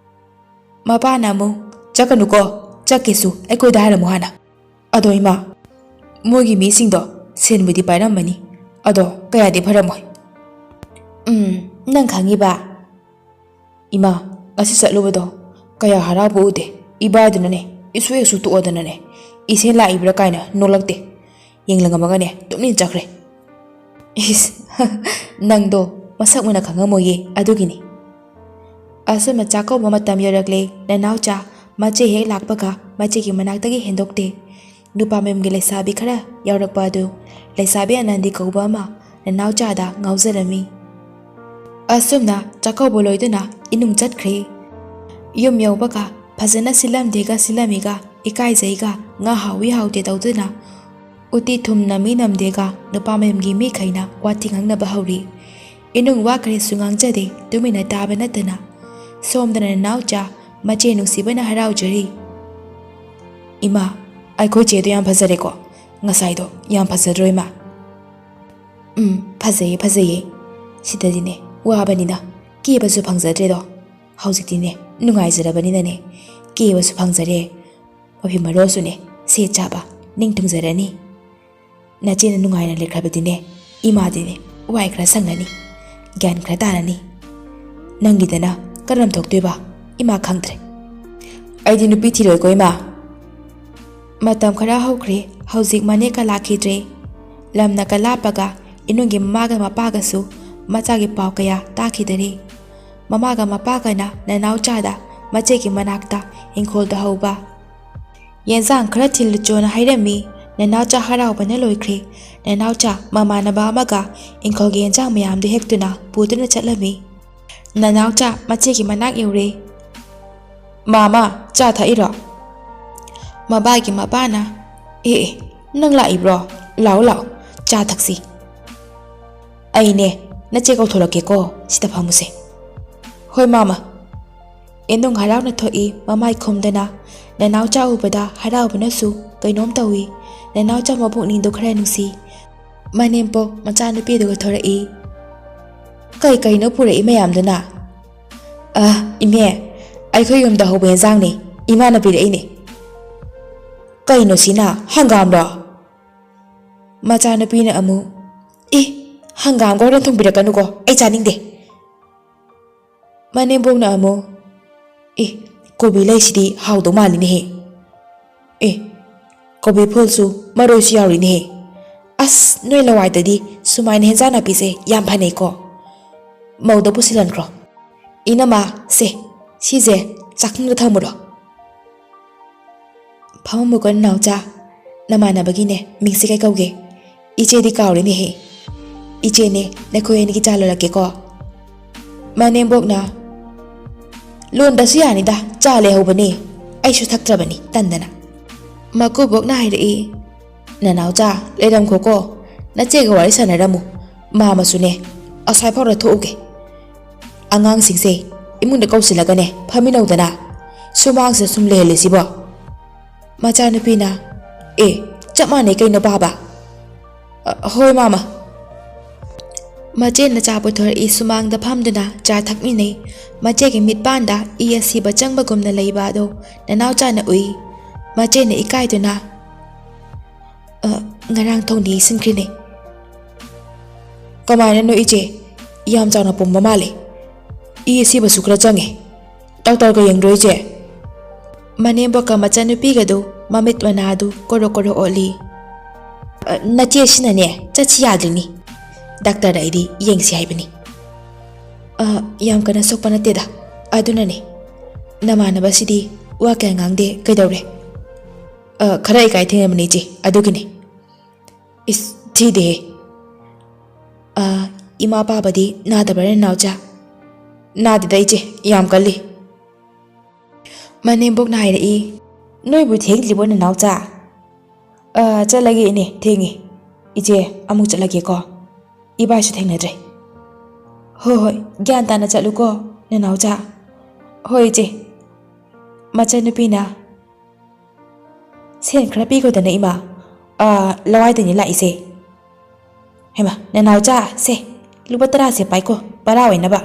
ꯃꯄꯥꯅ ꯑꯃꯨꯛ, "ꯆꯠꯀꯅꯨꯀꯣ, ꯆꯠꯀꯦꯁꯨ ꯑꯩꯈꯣꯏꯗ ꯍꯥꯏꯔꯝꯃꯨ ꯍꯥꯟꯅ꯫" "ꯑꯗꯣ ꯏꯃꯥ, ꯃꯣꯏꯒꯤ ꯃꯤꯁꯤꯡꯗꯣ ꯁꯦꯟꯕꯨꯗꯤ ꯄꯥꯏꯔꯝꯃꯅꯤ, ꯑꯗꯣ ꯀꯌꯥꯗꯤ ꯐꯔꯝꯃꯣꯏ꯫" "ꯎꯝ, ꯅꯪ ꯈꯪꯉꯤꯕ?" "ꯏꯃꯥ, ꯉꯁꯤ ꯆꯠꯂꯨꯕꯗꯣ ꯀꯌꯥ ꯍꯔꯥꯎꯕ ꯎꯗꯦ꯫ ꯏꯕꯥꯏꯗꯨꯅꯅꯦ, ꯏꯁꯨ ꯍꯦꯛ ꯁꯨ ꯇꯣꯛꯑꯗꯅꯅꯦ, ꯏꯁꯦꯟ ꯂꯥꯛꯏꯕ꯭ꯔꯥ ꯀꯥꯏꯅ ꯅꯣꯛꯂꯛꯇꯦ꯫ ꯌꯦꯡꯂꯝꯃꯒꯅꯦ ꯇꯨꯃꯤꯟ ꯆꯠꯈ꯭ꯔꯦ꯫" "ꯏꯁ, ꯅꯪꯗꯣ ꯃꯁꯛ ꯃꯨꯟꯅ ꯈꯪꯉꯝꯃꯣꯏꯌꯦ, ꯑꯗꯨꯒꯤꯅꯤ꯫" ꯑꯁꯨꯝꯅ ꯆꯥꯛꯀꯧꯕ ꯃꯇꯝ ꯌꯧꯔꯛꯂꯦ꯫ ꯅꯅꯥꯎꯆꯥ ꯃꯆꯦ ꯍꯦꯛ ꯂꯥꯛꯄꯒ ꯃꯆꯦꯒꯤ ꯃꯅꯥꯛꯇꯒꯤ ꯍꯦꯟꯗꯣꯛꯇꯦ꯫ ꯅꯨꯄꯥ ꯃꯌꯨꯝꯒꯤ ꯂꯩꯁꯥꯕꯤ ꯈꯔ ꯌꯥꯎꯔꯛꯄ ꯑꯗꯨ ꯂꯩꯁꯥꯕꯤ ꯑꯅꯟꯗꯤ ꯀꯧꯕ ꯑꯃ ꯅꯅꯥꯎꯆꯥꯗ ꯉꯥꯎꯖꯔꯝꯃꯤ꯫ ꯑꯁꯨꯝꯅ ꯆꯥꯛꯀꯧꯕ ꯂꯣꯏꯗꯨꯅ ꯏꯃꯨꯡ ꯆꯠꯈ꯭ꯔꯦ꯫ ꯌꯨꯝ ꯌꯧꯕꯒ ꯐꯖꯅ ꯁꯤꯜꯂꯝꯗꯦꯒ ꯁꯤꯜꯂꯝꯃꯤꯒ ꯏꯀꯥꯏꯖꯩꯒ ꯉꯥ ꯍꯥꯎꯏ ꯍꯥꯎꯇꯦ ꯇꯧꯗꯨꯅ ꯎꯇꯤ ꯊꯨꯝ ꯅꯝꯃꯤ ꯅꯝꯗꯦꯒ ꯅꯨꯄꯥ ꯃꯌꯨꯝꯒꯤ ꯃꯤꯈꯩꯅ ꯋꯥꯊꯤ ꯉꯥꯡꯅꯕ ꯍꯧꯔꯤ꯫ ꯏꯅꯨꯡ ꯋꯥ ꯀꯔꯤꯁꯨ ꯉꯥꯡꯖꯗꯦ, ꯇꯨꯃꯤꯟꯅ ꯇꯥꯕ ꯅꯠꯇꯅ꯫ ꯁꯣꯝꯗꯅ ꯅꯅꯥꯎꯆꯥ ꯃꯆꯦ ꯅꯨꯡꯁꯤꯕꯅ ꯍꯔꯥꯎꯖꯔꯤ꯫ "ꯏꯃꯥ, ꯑꯩꯈꯣꯏ ꯆꯦꯗꯣ ꯌꯥꯝ ꯐꯖꯔꯦꯀꯣ? ꯉꯁꯥꯏꯗꯣ ꯌꯥꯝ ꯐꯖꯗ꯭ꯔꯣ ꯏꯃꯥ?" "ꯎꯝ, ꯐꯖꯩꯌꯦ, ꯐꯖꯩꯌꯦ꯫ ꯁꯤꯗꯗꯤꯅꯦ ꯋꯥꯕꯅꯤꯅ ꯀꯦꯕꯁꯨ ꯐꯪꯖꯗ꯭ꯔꯦꯗꯣ꯫ ꯍꯧꯖꯤꯛꯇꯤꯅꯦ ꯅꯨꯡꯉꯥꯏꯖꯔꯕꯅꯤꯅꯅꯦ ꯀꯦꯕꯁꯨ ꯐꯪꯖꯔꯦ꯫ ꯃꯐꯤ ꯃꯔꯣꯜꯁꯨꯅꯦ ꯁꯦꯠ ꯆꯥꯕ ꯅꯤꯡ ꯊꯨꯡꯖꯔꯅꯤ꯫" ꯅꯆꯦꯅ ꯅꯨꯡꯉꯥꯏꯅ ꯂꯩꯈ꯭ꯔꯕꯗꯤꯅꯦ, ꯏꯃꯥꯗꯤꯅꯦ ꯋꯥꯏ ꯈꯔ ꯁꯪꯂꯅꯤ, ꯒ꯭ꯌꯥꯟ ꯈꯔ ꯇꯥꯔꯅꯤ꯫ ꯅꯪꯒꯤꯗꯅ ꯀꯔꯝ ꯊꯣꯛꯇꯣꯏꯕ? ꯏꯃꯥ ꯈꯪꯗ꯭ꯔꯦ꯫ ꯑꯩꯗꯤ ꯅꯨꯄꯤ ꯊꯤꯔꯣꯏꯀꯣ, ꯏꯃꯥ꯫ ꯃꯇꯝ ꯈꯔ ꯍꯧꯈ꯭ꯔꯦ꯫ ꯍꯧꯖꯤꯛ ꯃꯅꯦꯀ ꯂꯥꯛꯈꯤꯗ꯭ꯔꯦ꯫ ꯂꯝꯅ ꯀ ꯂꯥꯞꯄꯒ ꯏꯅꯨꯡꯒꯤ ꯃꯃꯥꯒ ꯃꯄꯥꯒꯁꯨ ꯃꯆꯥꯒꯤ ꯄꯥꯎ ꯀꯌꯥ ꯇꯥꯈꯤꯗꯔꯦ꯫ ꯃꯃꯥꯒ ꯃꯄꯥꯒꯅ ꯅꯅꯥꯎꯆꯥꯗ ꯃꯆꯦꯒꯤ ꯃꯅꯥꯛꯇ ꯏꯪꯈꯣꯜꯗ ꯍꯧꯕ ꯌꯦꯟꯁꯥꯡ ꯈꯔ ꯊꯤꯜꯂꯨꯆꯣꯅ ꯍꯥꯏꯔꯝꯃꯤ꯫ ꯅꯅꯥꯎꯆꯥ ꯍꯔꯥꯎꯕꯅ ꯂꯣꯏꯈ꯭ꯔꯦ꯫ ꯅꯅꯥꯎꯆꯥ ꯃꯃꯥꯟꯅꯕ ꯑꯃꯒ ꯏꯪꯈꯣꯜꯒꯤ ꯌꯦꯟꯁꯥꯡ ꯃꯌꯥꯝꯗꯨ ꯍꯦꯛꯇꯨꯅ ꯄꯨꯗꯨꯅ ꯆꯠꯂꯝꯃꯤ꯫ ꯅꯅꯥꯎꯆꯥ ꯃꯆꯦꯒꯤ ꯃꯅꯥꯛ ꯌꯧꯔꯦ꯫ "ꯃꯥꯃ, ꯆꯥ ꯊꯛꯏꯔꯣ?" ꯃꯕꯥꯒꯤ ꯃꯄꯥꯅ, "ꯑꯦ, ꯑꯦ, ꯅꯪ ꯂꯥꯛꯏꯕ꯭ꯔꯣ? ꯂꯥꯛꯑꯣ, ꯂꯥꯛꯑꯣ, ꯆꯥ ꯊꯛꯁꯤ꯫ ꯑꯩꯅꯦ, ꯅꯆꯦ ꯀꯧꯊꯣꯔꯛꯀꯦꯀꯣ, ꯁꯤꯗ ꯐꯝꯃꯨꯁꯦ꯫" "ꯍꯣꯏ, ꯃꯥꯃ꯫" ꯏꯅꯨꯡ ꯍꯔꯥꯎꯅ ꯊꯣꯛꯏ, ꯃꯃꯥꯏ ꯈꯨꯝꯗꯅ꯫ ꯅꯅꯥꯎꯆꯥ ꯎꯕꯗ ꯍꯔꯥꯎꯕꯅꯁꯨ ꯀꯩꯅꯣꯝ ꯇꯧꯏ꯫ ꯅꯅꯥꯎꯆꯥ ꯃꯕꯨꯛꯅꯤꯡꯗꯣ ꯈꯔ ꯅꯨꯡꯁꯤ꯫ ꯃꯅꯦꯝꯄꯣꯛ ꯃꯆꯥꯅꯨꯄꯤꯗꯨꯒ ꯊꯣꯔꯛꯏ꯫ "ꯀꯩ ꯀꯩꯅꯣ ꯄꯨꯔꯛꯏ ꯃꯌꯥꯝꯗꯨꯅ?" "ꯑ, ꯏꯅꯦ, ꯑꯩꯈꯣꯏ ꯌꯨꯝꯗ ꯍꯧꯕ ꯌꯦꯟꯖꯥꯡꯅꯦ, ꯏꯃꯥꯅ ꯄꯤꯔꯛꯏꯅꯦ꯫" "ꯀꯩꯅꯣ ꯁꯤꯅ, ꯍꯪꯒꯥꯝꯔꯣ?" ꯃꯆꯥꯅꯨꯄꯤꯅ ꯑꯃꯨꯛ, "ꯑꯦ, ꯍꯪꯒꯥꯝꯒ ꯍꯣꯔꯦꯟ ꯊꯣꯡꯕꯤꯔꯛꯀꯅꯨꯀꯣ, ꯑꯩ ꯆꯥꯅꯤꯡꯗꯦ꯫" ꯃꯅꯦꯝꯕꯣꯛꯅ ꯑꯃꯨꯛ, "ꯑꯦ, ꯀꯣꯕꯤ ꯂꯩꯁꯤꯗꯤ ꯍꯥꯎꯗꯧ ꯃꯥꯜꯂꯤꯅꯦꯍꯦ꯫ ꯑꯦ, ꯀꯣꯕꯤ ꯐꯨꯜꯁꯨ ꯃꯔꯣꯏꯁꯨ ꯌꯥꯎꯔꯤꯅꯦꯍꯦ꯫ ꯑꯁ, ꯅꯣꯏ ꯂꯋꯥꯏꯗꯗꯤ ꯁꯨꯃꯥꯏꯅ ꯍꯦꯟꯖꯥꯡ ꯅꯥꯄꯤꯁꯦ ꯌꯥꯝ ꯐꯅꯩꯀꯣ꯫ ꯃꯧꯗ ꯄꯨꯁꯤꯜꯍꯟꯈ꯭ꯔꯣ꯫ ꯏꯅꯝꯃ, ꯁꯦ, ꯁꯤꯁꯦ ꯆꯥꯛꯈꯨꯝꯗ ꯊꯝꯃꯨꯔꯣ꯫" "ꯐꯝꯃꯝꯃꯨꯀꯣ ꯅꯅꯥꯎꯆꯥ, ꯅꯃꯥꯟꯅꯕꯒꯤꯅꯦ ꯃꯤꯡꯁꯦ ꯀꯩ ꯀꯧꯒꯦ? ꯏꯆꯦꯗꯤ ꯀꯥꯎꯔꯦꯅꯦꯍꯦ꯫ ꯏꯆꯦꯅꯦ, ꯅꯈꯣꯏ ꯑꯅꯤꯒꯤ ꯆꯥ ꯂꯣꯜꯂꯛꯀꯦꯀꯣ꯫" ꯃꯅꯦꯝꯕꯣꯛꯅ, "ꯂꯣꯟꯗꯁꯨ ꯌꯥꯅꯤꯗ, ꯆꯥ ꯂꯩꯍꯧꯕꯅꯦ, ꯑꯩꯁꯨ ꯊꯛꯇ꯭ꯔꯕꯅꯤ ꯇꯟꯗꯅ꯫" ꯃꯀꯨꯕꯣꯛꯅ ꯍꯥꯏꯔꯛꯏ, "ꯅꯅꯥꯎꯆꯥ, ꯂꯩꯔꯝꯈꯣꯀꯣ, ꯅꯆꯦꯒ ꯋꯥꯔꯤ ꯁꯥꯟꯅꯔꯝꯃꯨ, ꯃꯥꯃꯁꯨꯅꯦ ꯑꯁ꯭ꯋꯥꯏꯐꯥꯎꯗ ꯊꯣꯛꯎꯒꯦ꯫ ꯑꯉꯥꯡꯁꯤꯡꯁꯦ ꯏꯃꯨꯡꯗ ꯀꯧꯁꯤꯜꯂꯒꯅꯦ ꯐꯝꯃꯤꯟꯅꯧꯗꯅ, ꯁꯨꯃꯥꯡꯁꯤꯗ ꯁꯨꯝ ꯂꯩꯍꯜꯂꯤꯁꯤꯕꯣ꯫" ꯃꯆꯥꯅꯨꯄꯤꯅ, "ꯑꯦ, ꯆꯞ ꯃꯥꯟꯅꯩ ꯀꯩꯅꯣ ꯄꯥꯕ꯫" "ꯑ, ꯍꯣꯏ ꯃꯥꯃ꯫" ꯃꯆꯦꯅ ꯆꯥ ꯄꯨꯊꯣꯔꯛꯏ, ꯁꯨꯃꯥꯡꯗ ꯐꯝꯗꯨꯅ ꯆꯥ ꯊꯛꯃꯤꯟꯅꯩ꯫ ꯃꯆꯦꯒꯤ ꯃꯤꯠꯄꯥꯟꯗ ꯏ ꯑꯁꯤꯕ ꯆꯪꯕꯒꯨꯝꯅ ꯂꯩꯕ ꯑꯗꯣ ꯅꯅꯥꯎꯆꯥꯅ ꯎꯏ꯫ ꯃꯆꯦꯅ ꯏꯀꯥꯏꯗꯨꯅ, "ꯑ, ꯉꯔꯥꯡ ꯊꯣꯡꯗꯤ ꯁꯤꯟꯈ꯭ꯔꯤꯅꯦ꯫ "ꯀꯃꯥꯏꯅꯅꯣ ꯏꯆꯦ? ꯌꯥꯝ ꯆꯥꯎꯅ ꯄꯣꯝꯕ ꯃꯥꯜꯂꯦ꯫ ꯏ ꯑꯁꯤꯕꯁꯨ ꯈꯔ ꯆꯪꯉꯦ꯫ ꯗꯥꯛꯇꯔꯒ ꯌꯦꯡꯗ꯭ꯔꯣ ꯏꯆꯦ?" ꯃꯅꯦꯝꯕꯣꯛꯀ ꯃꯆꯟꯅꯨꯄꯤꯒꯗꯨ ꯃꯃꯤꯠ ꯃꯅꯥꯗꯨ ꯀꯣꯔꯣ ꯀꯣꯔꯣ ꯑꯣꯠꯂꯤ꯫ "ꯑ, ꯅꯆꯦꯁꯤꯅꯅꯦ ꯆꯠꯁꯤ ꯌꯥꯗ꯭ꯔꯤꯅꯤ꯫ ꯗꯥꯛꯇꯔꯗ ꯑꯩꯗꯤ ꯌꯦꯡꯁꯤ ꯍꯥꯏꯕꯅꯤ꯫" "ꯑ, ꯌꯥꯝ ꯀꯟꯅ ꯁꯣꯛꯄ ꯅꯠꯇꯦꯗ꯫ ꯑꯗꯨꯅꯅꯦ꯫ ꯅꯃꯥꯟꯅꯕꯁꯤꯗꯤ ꯋꯥ ꯀꯌꯥ ꯉꯥꯡꯗꯦ, ꯀꯩꯗꯧꯔꯦ?" "ꯑ, ꯈꯔ ꯏꯀꯥꯏ ꯊꯦꯡꯅꯕꯅꯤ ꯏꯆꯦ, ꯑꯗꯨꯒꯤꯅꯤ꯫" "ꯏꯁ, ꯊꯤꯗꯦꯍꯦ꯫ ꯑ, ꯏꯃꯥ ꯄꯥꯕꯗꯤ ꯅꯥꯗꯕ꯭ꯔꯥ ꯅꯅꯥꯎꯆꯥ?" "ꯅꯥꯗꯦꯗ ꯏꯆꯦ, ꯌꯥꯝ ꯀꯜꯂꯤ꯫" ꯃꯅꯦꯝꯕꯣꯛꯅ ꯍꯥꯏꯔꯛꯏ꯫ "ꯅꯣꯏꯕꯨ ꯊꯦꯡꯗ꯭ꯔꯤꯕꯣ ꯅꯅꯥꯎꯆꯥ?" "ꯑ, ꯆꯠꯂꯒꯦ ꯏꯅꯦ, ꯊꯦꯡꯉꯦ꯫ ꯏꯆꯦ, ꯑꯃꯨꯛ ꯆꯠꯂꯒꯦꯀꯣ꯫ ꯏꯕꯥꯏꯁꯨ ꯊꯦꯡꯅꯗ꯭ꯔꯦ꯫" "ꯍꯣꯏ ꯍꯣꯏ, ꯒ꯭ꯌꯥꯟ ꯇꯥꯅ ꯆꯠꯂꯨꯀꯣ ꯅꯅꯥꯎꯆꯥ꯫" "ꯍꯣꯏ ꯏꯆꯦ꯫" ꯃꯆꯟꯅꯨꯄꯤꯅ, "ꯁꯦꯟ ꯈꯔ ꯄꯤꯈꯣꯗꯅ ꯏꯃꯥ꯫ ꯑ, ꯂꯋꯥꯏꯗꯅꯤ ꯂꯥꯛꯏꯁꯦ꯫" "ꯍꯩꯃꯥ, ꯅꯅꯥꯎꯆꯥ, ꯁꯦ, ꯂꯨꯄꯥ ꯇꯔꯥꯁꯦ ꯄꯥꯏꯀꯣ, ꯕꯔꯥ ꯑꯣꯏꯅꯕ꯫"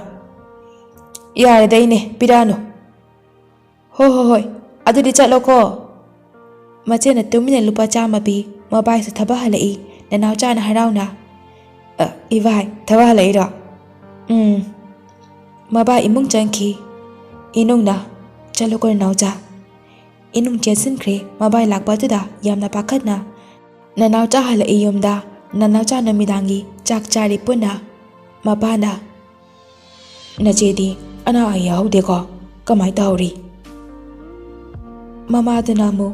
"ꯌꯥꯔꯦꯗ ꯏꯅꯦ, ꯄꯤꯔꯛꯑꯅꯨ꯫" "ꯍꯣ ꯍꯣ ꯍꯣꯏ, ꯑꯗꯨꯗꯤ ꯆꯠꯂꯣꯀꯣ꯫" ꯃꯆꯦꯅ ꯇꯨꯃꯤꯟꯅ ꯂꯨꯄꯥ ꯆꯥꯝꯃ ꯄꯤ꯫ ꯃꯕꯥꯏꯁꯨ ꯊꯕꯛ ꯍꯜꯂꯛꯏ꯫ ꯅꯅꯥꯎꯆꯥꯅ ꯍꯔꯥꯎꯅ, "ꯑ, ꯏꯕꯥꯏ, ꯊꯕꯛ ꯍꯜꯂꯛꯏꯔꯣ?" "ꯎꯝ꯫" ꯃꯕꯥꯏ ꯏꯃꯨꯡ ꯆꯪꯈꯤ꯫ ꯏꯅꯨꯡꯅ, "ꯆꯠꯂꯣꯀꯣ ꯅꯅꯥꯎꯆꯥ꯫" ꯏꯅꯨꯡ ꯆꯦꯟꯁꯤꯟꯈ꯭ꯔꯦ꯫ ꯃꯕꯥꯏ ꯂꯥꯛꯄ ꯑꯗꯨꯗ ꯌꯥꯝꯅ ꯄꯥꯈꯠꯅ, "ꯅꯅꯥꯎꯆꯥ ꯍꯜꯂꯛꯏ ꯌꯨꯝꯗ, ꯅꯅꯥꯎꯆꯥ ꯅꯨꯃꯤꯗꯥꯡꯒꯤ ꯆꯥꯛ ꯆꯥꯔꯤ ꯄꯨꯟꯅ꯫" ꯃꯄꯥꯅ, "ꯅꯆꯦꯗꯤ ꯑꯅꯥ ꯑꯌꯦꯛ ꯌꯥꯎꯍꯧꯗꯦꯀꯣ? ꯀꯃꯥꯏ ꯇꯧꯍꯧꯔꯤ?" ꯃꯃꯥꯗꯨꯅ ꯑꯃꯨꯛ,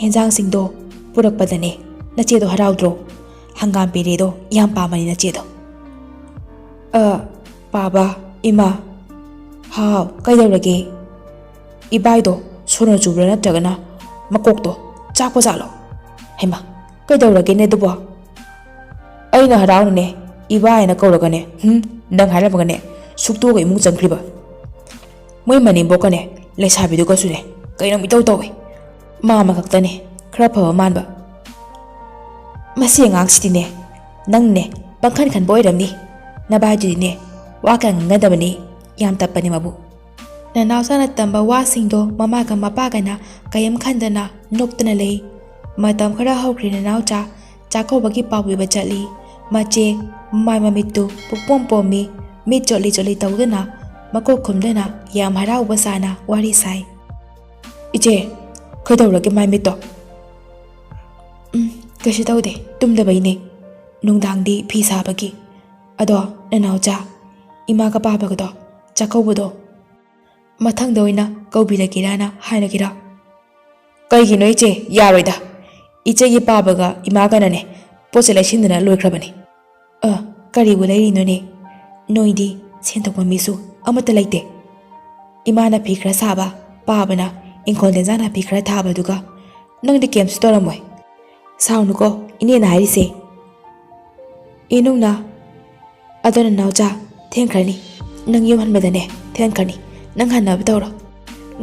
"ꯍꯦꯟꯖꯥꯡꯁꯤꯡꯗꯣ ꯄꯨꯔꯛꯄꯗꯅꯦ ꯅꯆꯦꯗꯣ ꯍꯔꯥꯎꯗ꯭ꯔꯣ? ꯍꯪꯒꯥꯝ ꯄꯦꯔꯦꯗꯣ ꯌꯥꯝ ꯄꯥꯝꯕꯅꯤ ꯅꯆꯦꯗꯣ꯫" "ꯑ, ꯄꯥꯕ, ꯏꯃꯥ, ꯍꯥꯎ, ꯀꯩꯗꯧꯔꯒꯦ? ꯏꯕꯥꯏꯗꯣ ꯁꯣꯅꯣ ꯆꯨꯕ꯭ꯔꯥ ꯅꯠꯇ꯭ꯔꯒꯅ ꯃꯀꯣꯛꯇꯣ ꯆꯥꯛꯄ ꯖꯥꯠꯂꯣ? ꯍꯩꯃꯥ, ꯀꯩꯗꯧꯔꯒꯦꯅꯦ ꯑꯗꯨꯕꯣ?" "ꯑꯩꯅ ꯍꯔꯥꯎꯅꯅꯦ ꯏꯕꯥꯏꯅ ꯀꯧꯔꯒꯅꯦ, ꯍꯨꯝ, ꯅꯪ ꯍꯥꯏꯔꯝꯃꯒꯅꯦ ꯁꯨꯛꯇꯣꯛꯑꯒ ꯏꯃꯨꯡ ꯆꯪꯈ꯭ꯔꯤꯕ꯫ ꯃꯣꯏ ꯃꯅꯦꯝꯕꯣꯛꯀꯅꯦ ꯂꯩꯁꯥꯕꯤꯗꯨꯒꯁꯨꯅꯦ ꯀꯩꯅꯣꯝ ꯏꯇꯧ ꯇꯧꯋꯦ꯫ ꯃꯥ ꯑꯃꯈꯛꯇꯅꯦ ꯈꯔ ꯐꯕ ꯃꯥꯟꯕ꯫ ꯃꯁꯤ ꯑꯉꯥꯡꯁꯤꯗꯤꯅꯦ, ꯅꯪꯅꯦ ꯄꯪꯈꯟ ꯈꯟꯕ ꯑꯣꯏꯔꯝꯅꯤ꯫ ꯅꯕꯥꯏꯗꯨꯗꯤꯅꯦ ꯋꯥ ꯀꯌꯥ ꯉꯥꯡꯅꯗꯕꯅꯤ, ꯌꯥꯝ ꯇꯞꯄꯅꯤ ꯃꯕꯨ꯫" ꯅꯅꯥꯎꯆꯥꯅ ꯇꯝꯕ ꯋꯥꯁꯤꯡꯗꯣ ꯃꯃꯥꯒ ꯃꯄꯥꯒꯅ ꯀꯔꯤꯝ ꯈꯟꯗꯅ ꯅꯣꯛꯇꯅ ꯂꯩ꯫ ꯃꯇꯝ ꯈꯔ ꯍꯧꯈ꯭ꯔꯦ ꯅꯅꯥꯎꯆꯥ, ꯆꯥꯛꯀꯧꯕꯒꯤ ꯄꯥꯎ ꯄꯤꯕ ꯆꯠꯂꯤ꯫ ꯃꯆꯦ, ꯃꯥꯏ ꯃꯃꯤꯠꯇꯨ ꯄꯨꯛꯄꯣꯝ ꯄꯣꯝꯃꯤ, ꯃꯤꯠ ꯆꯣꯠꯂꯤ ꯆꯣꯠꯂꯤ ꯇꯧꯗꯨꯅ, ꯃꯀꯣꯛ ꯈꯨꯝꯗꯨꯅ ꯌꯥꯝ ꯍꯔꯥꯎꯕ ꯁꯥꯅ ꯋꯥꯔꯤ ꯁꯥꯏ꯫ "ꯏꯆꯦ, ꯀꯩꯗꯧꯔꯒꯦ ꯃꯥꯏ ꯃꯤꯠꯇꯣ?" "ꯎꯝ, ꯀꯩꯁꯨ ꯇꯧꯗꯦ, ꯇꯨꯝꯗꯕꯩꯅꯦ꯫ ꯅꯨꯡꯗꯥꯡꯗꯤ ꯐꯤ ꯁꯥꯕꯒꯤ꯫ ꯑꯗꯣ ꯅꯅꯥꯎꯆꯥ, ꯏꯃꯥꯒ ꯄꯥꯕꯒꯗꯣ, ꯆꯥꯛꯀꯧꯕꯗꯣ ꯃꯊꯪꯗ ꯑꯣꯏꯅ ꯀꯧꯕꯤꯔꯒꯦꯔꯥꯅ ꯍꯥꯏꯔꯒꯦꯔꯥ?" "ꯀꯩꯒꯤꯅꯣ ꯏꯆꯦ? ꯌꯥꯔꯣꯏꯗ꯫ ꯏꯆꯦꯒꯤ ꯄꯥꯕꯒ ꯏꯃꯥꯒꯅꯅꯦ ꯄꯣꯠ ꯆꯩ ꯂꯩꯁꯤꯟꯗꯅ ꯂꯣꯏꯈ꯭ꯔꯕꯅꯤ꯫" "ꯑ, ꯀꯔꯤꯕꯨ ꯂꯩꯔꯤꯅꯣꯅꯦ? ꯅꯣꯏꯗꯤ ꯁꯦꯟ ꯊꯣꯛꯄ ꯃꯤꯁꯨ ꯑꯃꯠꯇ ꯂꯩꯇꯦ꯫ ꯏꯃꯥꯅ ꯐꯤ ꯈꯔ ꯁꯥꯕ, ꯄꯥꯕꯅ ꯏꯪꯈꯣꯜꯗ ꯏꯟꯖꯥꯡ ꯅꯥꯄꯤ ꯈꯔ ꯊꯥꯕꯗꯨꯒ ꯅꯪꯗꯤ ꯀꯩꯝꯁꯨ ꯇꯧꯔꯝꯃꯣꯏ꯫" "ꯁꯥꯎꯅꯨꯀꯣ, ꯏꯅꯦꯅ ꯍꯥꯏꯔꯤꯁꯦ꯫" "ꯏꯅꯨꯡꯅ, ꯑꯗꯣ ꯅꯅꯥꯎꯆꯥ, ꯊꯦꯡꯈ꯭ꯔꯅꯤ꯫ ꯅꯪ ꯌꯨꯝ ꯍꯟꯕꯗꯅꯦ ꯊꯦꯡꯈ꯭ꯔꯅꯤ꯫ ꯅꯪ ꯍꯟꯅꯕ ꯇꯧꯔꯣ꯫"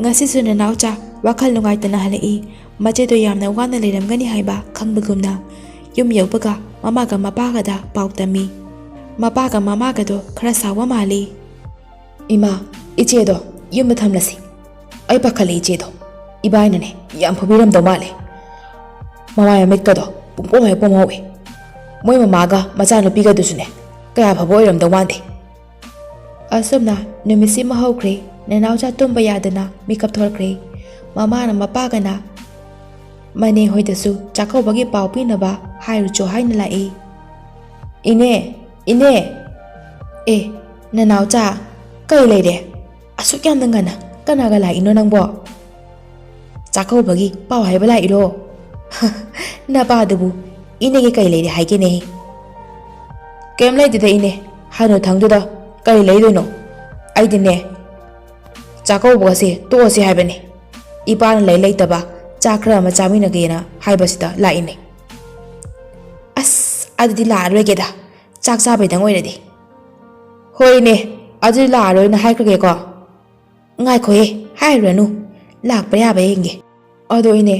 ꯉꯁꯤꯁꯨ ꯅꯅꯥꯎꯆꯥ ꯋꯥꯈꯜ ꯅꯨꯡꯉꯥꯏꯇꯅ ꯍꯜꯂꯛꯏ꯫ ꯃꯆꯦꯗꯣ ꯌꯥꯝꯅ ꯋꯥꯅ ꯂꯩꯔꯝꯒꯅꯤ ꯍꯥꯏꯕ ꯈꯪꯕꯒꯨꯝꯅ ꯌꯨꯝ ꯌꯧꯕꯒ ꯃꯃꯥꯒ ꯃꯄꯥꯒꯗ ꯄꯥꯎ ꯇꯝꯃꯤ꯫ ꯃꯄꯥꯒ ꯃꯃꯥꯒꯗꯣ ꯈꯔ ꯁꯥꯎꯕ ꯃꯥꯜꯂꯤ꯫ "ꯏꯃꯥ, ꯏꯆꯦꯗꯣ ꯌꯨꯝꯗ ꯊꯝꯂꯁꯤ꯫ ꯑꯩ ꯄꯥꯈꯠꯂꯦ ꯏꯆꯦꯗꯣ꯫ ꯏꯕꯥꯏꯅꯅꯦ ꯌꯥꯝ ꯐꯨꯕꯤꯔꯝꯗꯧ ꯃꯥꯜꯂꯦ꯫ ꯃꯃꯥꯏ ꯃꯃꯤꯠꯀꯗꯣ ꯄꯨꯡꯄꯣꯝ ꯍꯦꯛ ꯄꯣꯝꯍꯧꯋꯦ꯫ ꯃꯣꯏ ꯃꯃꯥꯒ ꯃꯆꯥꯅꯨꯄꯤꯒꯗꯨꯁꯨꯅꯦ ꯀꯌꯥ ꯐꯕ ꯑꯣꯏꯔꯝꯗꯧ ꯃꯥꯟꯗꯦ꯫" ꯑꯁꯨꯝꯅ ꯅꯨꯃꯤꯠꯁꯤꯃ ꯍꯧꯈ꯭ꯔꯦ꯫ ꯅꯅꯥꯎꯆꯥ ꯇꯨꯝꯕ ꯌꯥꯗꯅ ꯃꯤꯀꯞ ꯊꯣꯔꯛꯈ꯭ꯔꯦ꯫ ꯃꯃꯥꯅ ꯃꯄꯥꯒꯅ ꯃꯅꯦ ꯍꯣꯏꯗꯁꯨ ꯆꯥꯛꯀꯧꯕꯒꯤ ꯄꯥꯎ ꯄꯤꯅꯕ ꯍꯥꯏꯔꯨꯆꯣ ꯍꯥꯏꯅ ꯂꯥꯛꯏ꯫ "ꯏꯅꯦ, ꯏꯅꯦ!" "ꯑꯦ, ꯅꯅꯥꯎꯆꯥ, ꯀꯩ ꯂꯩꯔꯦ? ꯑꯁꯨꯛ ꯌꯥꯝꯅ ꯉꯟꯅ ꯀꯅꯥꯒ ꯂꯥꯛꯏꯅꯣ ꯅꯪꯕꯣ?" "ꯆꯥꯛꯀꯧꯕꯒꯤ ꯄꯥꯎ ꯍꯥꯏꯕ ꯂꯥꯛꯏꯔꯣ?" "ꯅꯄꯥꯗꯨꯕꯨ ꯏꯅꯦꯒꯤ ꯀꯩ ꯂꯩꯔꯦ ꯍꯥꯏꯒꯦꯅꯦ?" "ꯀꯩꯝ ꯂꯩꯇꯦꯗ ꯏꯅꯦ, ꯍꯅꯨꯊꯪꯗꯨꯗ ꯀꯔꯤ ꯂꯩꯗꯣꯏꯅꯣ? ꯑꯩꯗꯤꯅꯦ, ꯆꯥꯛꯀꯧꯕꯒꯁꯦ ꯇꯣꯛꯑꯁꯤ ꯍꯥꯏꯕꯅꯤ꯫ ꯏꯄꯥꯅ ꯂꯩ ꯂꯩꯇꯕ ꯆꯥꯛ ꯈꯔ ꯑꯃ ꯆꯥꯃꯤꯟꯅꯒꯦꯅ ꯍꯥꯏꯕꯁꯤꯗ ꯂꯥꯛꯏꯅꯦ꯫" "ꯑꯁ, ꯑꯗꯨꯗꯤ ꯂꯥꯛꯑꯔꯣꯏꯒꯦꯗ, ꯆꯥꯛ ꯆꯥꯕꯩꯗꯪ ꯑꯣꯏꯔꯗꯤ꯫" "ꯍꯣꯏ ꯏꯅꯦ, ꯑꯗꯨꯗꯤ ꯂꯥꯛꯑꯔꯣꯏꯅ ꯍꯥꯏꯈ꯭ꯔꯒꯦꯀꯣ꯫" "ꯉꯥꯏꯈꯣꯍꯦ, ꯍꯥꯏꯔꯨꯔꯅꯨ, ꯂꯥꯛꯄ ꯌꯥꯕ ꯌꯦꯡꯒꯦ꯫ ꯑꯗꯣ ꯏꯅꯦ,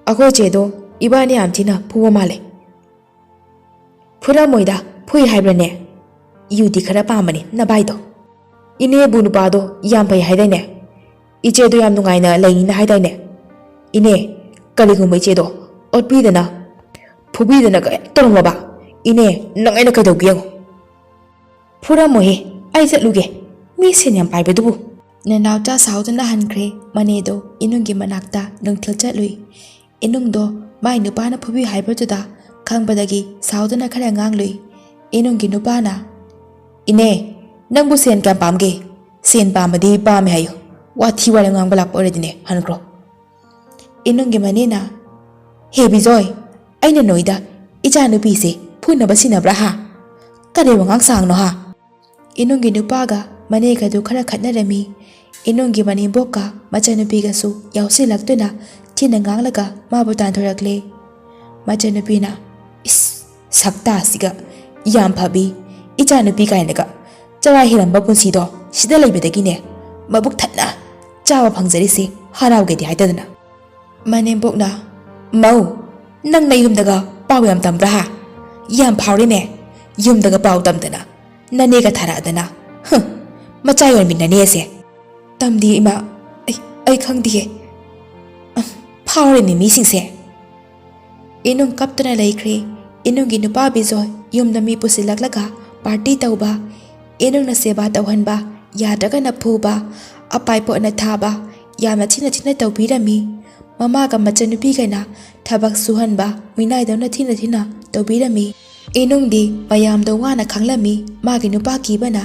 ꯑꯩꯈꯣꯏ ꯆꯦꯗꯣ ꯏꯕꯥꯅꯤ ꯌꯥꯝ ꯊꯤꯅ ꯐꯨꯕ ꯃꯥꯜꯂꯦ꯫" "ꯐꯨꯔꯝꯃꯣꯏꯗ, ꯐꯨꯏ ꯍꯥꯏꯕ꯭ꯔꯅꯦ? ꯌꯨꯗꯤ ꯈꯔ ꯄꯥꯝꯕꯅꯤ ꯅꯕꯥꯏꯗꯣ꯫ ꯏꯅꯦꯕꯨ ꯅꯨꯄꯥꯗꯣ ꯌꯥꯝ ꯐꯩ ꯍꯥꯏꯗꯥꯏꯅꯦ? ꯏꯆꯦꯗꯣ ꯌꯥꯝ ꯅꯨꯡꯉꯥꯏꯅ ꯂꯩꯅꯤꯅ ꯍꯥꯏꯗꯥꯏꯅꯦ? ꯏꯅꯦ, ꯀꯔꯤꯒꯨꯝꯕ ꯏꯆꯦꯗꯣ ꯑꯣꯠꯄꯤꯗꯅ, ꯐꯨꯕꯤꯗꯅ ꯀꯔꯤꯝ ꯇꯧꯔꯝꯃꯕ? ꯏꯅꯦ, ꯅꯪ ꯑꯩꯅ ꯀꯩꯗꯧꯒꯦ ꯌꯦꯡꯉꯨ꯫ ꯐꯨꯔꯝꯃꯣꯍꯦ, ꯑꯩ ꯆꯠꯂꯨꯒꯦ꯫ ꯃꯤ ꯁꯦꯟ ꯌꯥꯝ ꯄꯥꯏꯕꯗꯨꯕꯨ꯫ ꯅꯅꯥꯎꯆꯥ ꯁꯥꯎꯗꯨꯅ ꯍꯟꯈ꯭ꯔꯦ꯫ ꯃꯅꯦꯗꯣ ꯏꯅꯨꯡꯒꯤ ꯃꯅꯥꯛꯇ ꯅꯨꯡꯊꯤꯜ ꯆꯠꯂꯨꯏ꯫ ꯏꯅꯨꯡꯗꯣ ꯃꯥꯏ ꯅꯨꯄꯥꯅ ꯐꯨꯕꯤ ꯍꯥꯏꯕꯗꯨꯗ ꯈꯪꯕꯗꯒꯤ ꯁꯥꯎꯗꯨꯅ ꯈꯔ ꯉꯥꯡꯂꯨꯏ꯫ ꯏꯅꯨꯡꯒꯤ ꯅꯨꯄꯥꯅ, "ꯏꯅꯦ, ꯅꯪꯕꯨ ꯁꯦꯟ ꯀꯌꯥꯝ ꯄꯥꯝꯒꯦ? ꯁꯦꯟ ꯄꯥꯝꯕꯗꯤ ꯄꯥꯝꯃꯦ ꯍꯥꯏꯌꯨ꯫ ꯋꯥꯊꯤ ꯋꯥꯔꯦꯝ ꯉꯥꯡꯕ ꯂꯥꯛꯄ ꯑꯣꯏꯔꯗꯤꯅꯦ, ꯍꯟꯈ꯭ꯔꯣ꯫" ꯏꯅꯨꯡꯒꯤ ꯃꯅꯦꯅ, "ꯍꯦ ꯕꯤꯖꯣꯏ, ꯑꯩꯅ ꯅꯣꯏꯗ ꯏꯆꯥ ꯅꯨꯄꯤꯁꯦ ꯐꯨꯅꯕ ꯁꯤꯟꯅꯕ꯭ꯔꯥ ꯍꯥ? ꯀꯔꯤ ꯋꯥꯉꯥꯡ ꯁꯥꯡꯅꯣ ꯍꯥ?" ꯏꯅꯨꯡꯒꯤ ꯅꯨꯄꯥꯒ ꯃꯅꯦꯒꯗꯨ ꯈꯔ ꯈꯠꯅꯔꯝꯃꯤ꯫ ꯏꯅꯨꯡꯒꯤ ꯃꯅꯦꯝꯕꯣꯛꯀ ꯃꯆꯟꯅꯨꯄꯤꯒꯁꯨ ꯌꯥꯎꯁꯤꯜꯂꯛꯇꯨꯅ ꯊꯤꯅ ꯉꯥꯡꯂꯒ ꯃꯥꯕꯨ ꯇꯥꯟꯊꯣꯔꯛꯂꯦ꯫ ꯃꯆꯟꯅꯨꯄꯤꯅ, "ꯏꯁ, ꯁꯛꯇꯥꯁꯤꯒ! ꯌꯥꯝ ꯐꯕꯤ, ꯏꯆꯥ ꯅꯨꯄꯤ ꯀꯥꯏꯅꯒ! ꯆꯔꯥ ꯍꯦꯜꯂꯝꯕ ꯄꯨꯟꯁꯤꯗꯣ ꯁꯤꯗ ꯂꯩꯕꯗꯒꯤꯅꯦ ꯃꯕꯨꯛ ꯊꯟꯅ ꯆꯥꯕ ꯐꯪꯖꯔꯤꯁꯦ, ꯍꯔꯥꯎꯒꯦꯗꯤ ꯍꯥꯏꯗꯗꯅ꯫" ꯃꯅꯦꯝꯕꯣꯛꯅ, "ꯃꯧ, ꯅꯪ ꯅꯌꯨꯝꯗꯒ ꯄꯥꯎ ꯌꯥꯝ ꯇꯝꯕ꯭ꯔꯥ ꯍꯥ? ꯌꯥꯝ ꯐꯥꯎꯔꯦꯅꯦ, ꯌꯨꯝꯗꯒ ꯄꯥꯎ ꯇꯝꯗꯅ, ꯅꯅꯦꯒ ꯊꯥꯔꯛꯑꯗꯅ꯫ ꯍꯨꯝ, ꯃꯆꯥ ꯌꯣꯟꯕꯤ ꯅꯅꯦꯁꯦ꯫ ꯇꯝꯗꯤꯌꯦ ꯏꯃꯥ, ꯑꯩ, ꯑꯩ ꯈꯪꯗꯤꯌꯦ꯫ ꯑꯝ, ꯐꯥꯎꯔꯦꯅꯦ ꯃꯤꯁꯤꯡꯁꯦ꯫" ꯏꯅꯨꯡ ꯀꯞꯇꯨꯅ ꯂꯩꯈ꯭ꯔꯦ꯫ ꯏꯅꯨꯡꯒꯤ ꯅꯨꯄꯥ ꯕꯤꯖꯣꯏ ꯌꯨꯝꯗ ꯃꯤ ꯄꯨꯁꯤꯜꯂꯛꯂꯒ ꯄꯥꯔꯇꯤ ꯇꯧꯕ, ꯏꯅꯨꯡꯅ ꯁꯦꯕꯥ ꯇꯧꯍꯟꯕ, ꯌꯥꯗ꯭ꯔꯒꯅ ꯐꯨꯕ, ꯑꯄꯥꯏ ꯄꯣꯠꯅ ꯊꯥꯕ, ꯌꯥꯝꯅ ꯊꯤꯅ ꯊꯤꯅ ꯇꯧꯕꯤꯔꯝꯃꯤ꯫ ꯃꯃꯥꯒ ꯃꯆꯟꯅꯨꯄꯤꯒꯅ ꯊꯕꯛ ꯁꯨꯍꯟꯕ, ꯃꯤꯅꯥꯏꯗꯧꯅ ꯊꯤꯅ ꯊꯤꯅ ꯇꯧꯕꯤꯔꯝꯃꯤ꯫ ꯏꯅꯨꯡꯗꯤ ꯃꯌꯥꯝꯗꯣ ꯋꯥꯅ ꯈꯥꯡꯂꯝꯃꯤ꯫ ꯃꯥꯒꯤ ꯅꯨꯄꯥ ꯀꯤꯕꯅ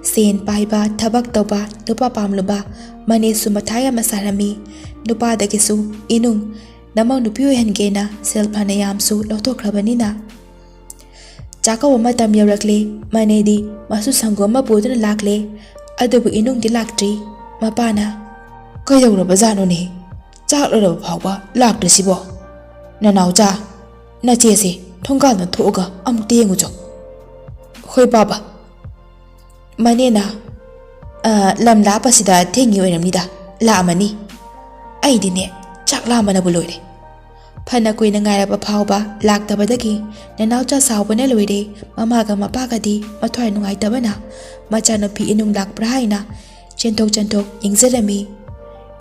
ꯁꯦꯟ ꯄꯥꯏꯕ, ꯊꯕꯛ ꯇꯧꯕ, ꯅꯨꯄꯥ ꯄꯥꯝꯂꯨꯕ ꯃꯅꯦꯁꯨ ꯃꯊꯥ ꯌꯥꯝꯅ ꯁꯥꯔꯝꯃꯤ꯫ ꯅꯨꯄꯥꯗꯒꯤꯁꯨ ꯏꯅꯨꯡ ꯅꯃꯧ ꯅꯨꯄꯤ ꯑꯣꯏꯍꯟꯒꯦꯅ ꯁꯦꯜ ꯐꯅ ꯌꯥꯝꯁꯨ ꯂꯧꯊꯣꯛꯈ꯭ꯔꯕꯅꯤꯅ꯫ ꯆꯥꯛꯀꯧꯕ ꯃꯇꯝ ꯌꯧꯔꯛꯂꯦ꯫ ꯃꯅꯦꯗꯤ ꯃꯁꯨ ꯁꯪꯒꯣꯝ ꯑꯃ ꯄꯨꯗꯨꯅ ꯂꯥꯛꯂꯦ꯫ ꯑꯗꯨꯕꯨ ꯏꯅꯨꯡꯗꯤ ꯂꯥꯛꯇ꯭ꯔꯤ꯫ ꯃꯄꯥꯅ, "ꯀꯩꯗꯧꯔꯕꯖꯥꯠꯅꯣꯅꯦ? ꯆꯥꯛ ꯂꯣꯏꯔꯕ ꯐꯥꯎꯕ ꯂꯥꯛꯇ꯭ꯔꯤꯁꯤꯕꯣ? ꯅꯅꯥꯎꯆꯥ, ꯅꯆꯦꯁꯦ ꯊꯣꯡꯒꯥꯜꯗ ꯊꯣꯛꯑꯒ ꯑꯃꯨꯛꯇ ꯌꯦꯡꯉꯨꯆꯣ꯫" "ꯍꯣꯏ ꯕꯥꯕꯥ꯫" ꯃꯅꯦꯅ, "ꯑ, ꯂꯝ ꯂꯥꯞꯄꯁꯤꯗ ꯊꯦꯡꯉꯤ ꯑꯣꯏꯔꯝꯅꯤꯗ, ꯂꯥꯛꯑꯝꯃꯅꯤ꯫ ꯑꯩꯗꯤꯅꯦ, ꯆꯥꯛ ꯂꯥꯝꯕꯅꯕꯨ ꯂꯣꯏꯔꯦ꯫" ꯐꯅ ꯀꯨꯏꯅ ꯉꯥꯏꯔꯕ ꯐꯥꯎꯕ ꯂꯥꯛꯇꯕꯗꯒꯤ ꯅꯅꯥꯎꯆꯥ ꯁꯥꯎꯕꯅ ꯂꯣꯏꯔꯦ꯫ ꯃꯃꯥꯒ ꯃꯄꯥꯒꯗꯤ ꯃꯊ꯭ꯋꯥꯏ ꯅꯨꯡꯉꯥꯏꯇꯕꯅ ꯃꯆꯥꯅꯨꯄꯤ ꯏꯅꯨꯡ ꯂꯥꯛꯄ꯭ꯔꯥ ꯍꯥꯏꯅ ꯆꯦꯟꯊꯣꯛ ꯆꯦꯟꯊꯣꯛ ꯌꯦꯡꯖꯔꯝꯃꯤ꯫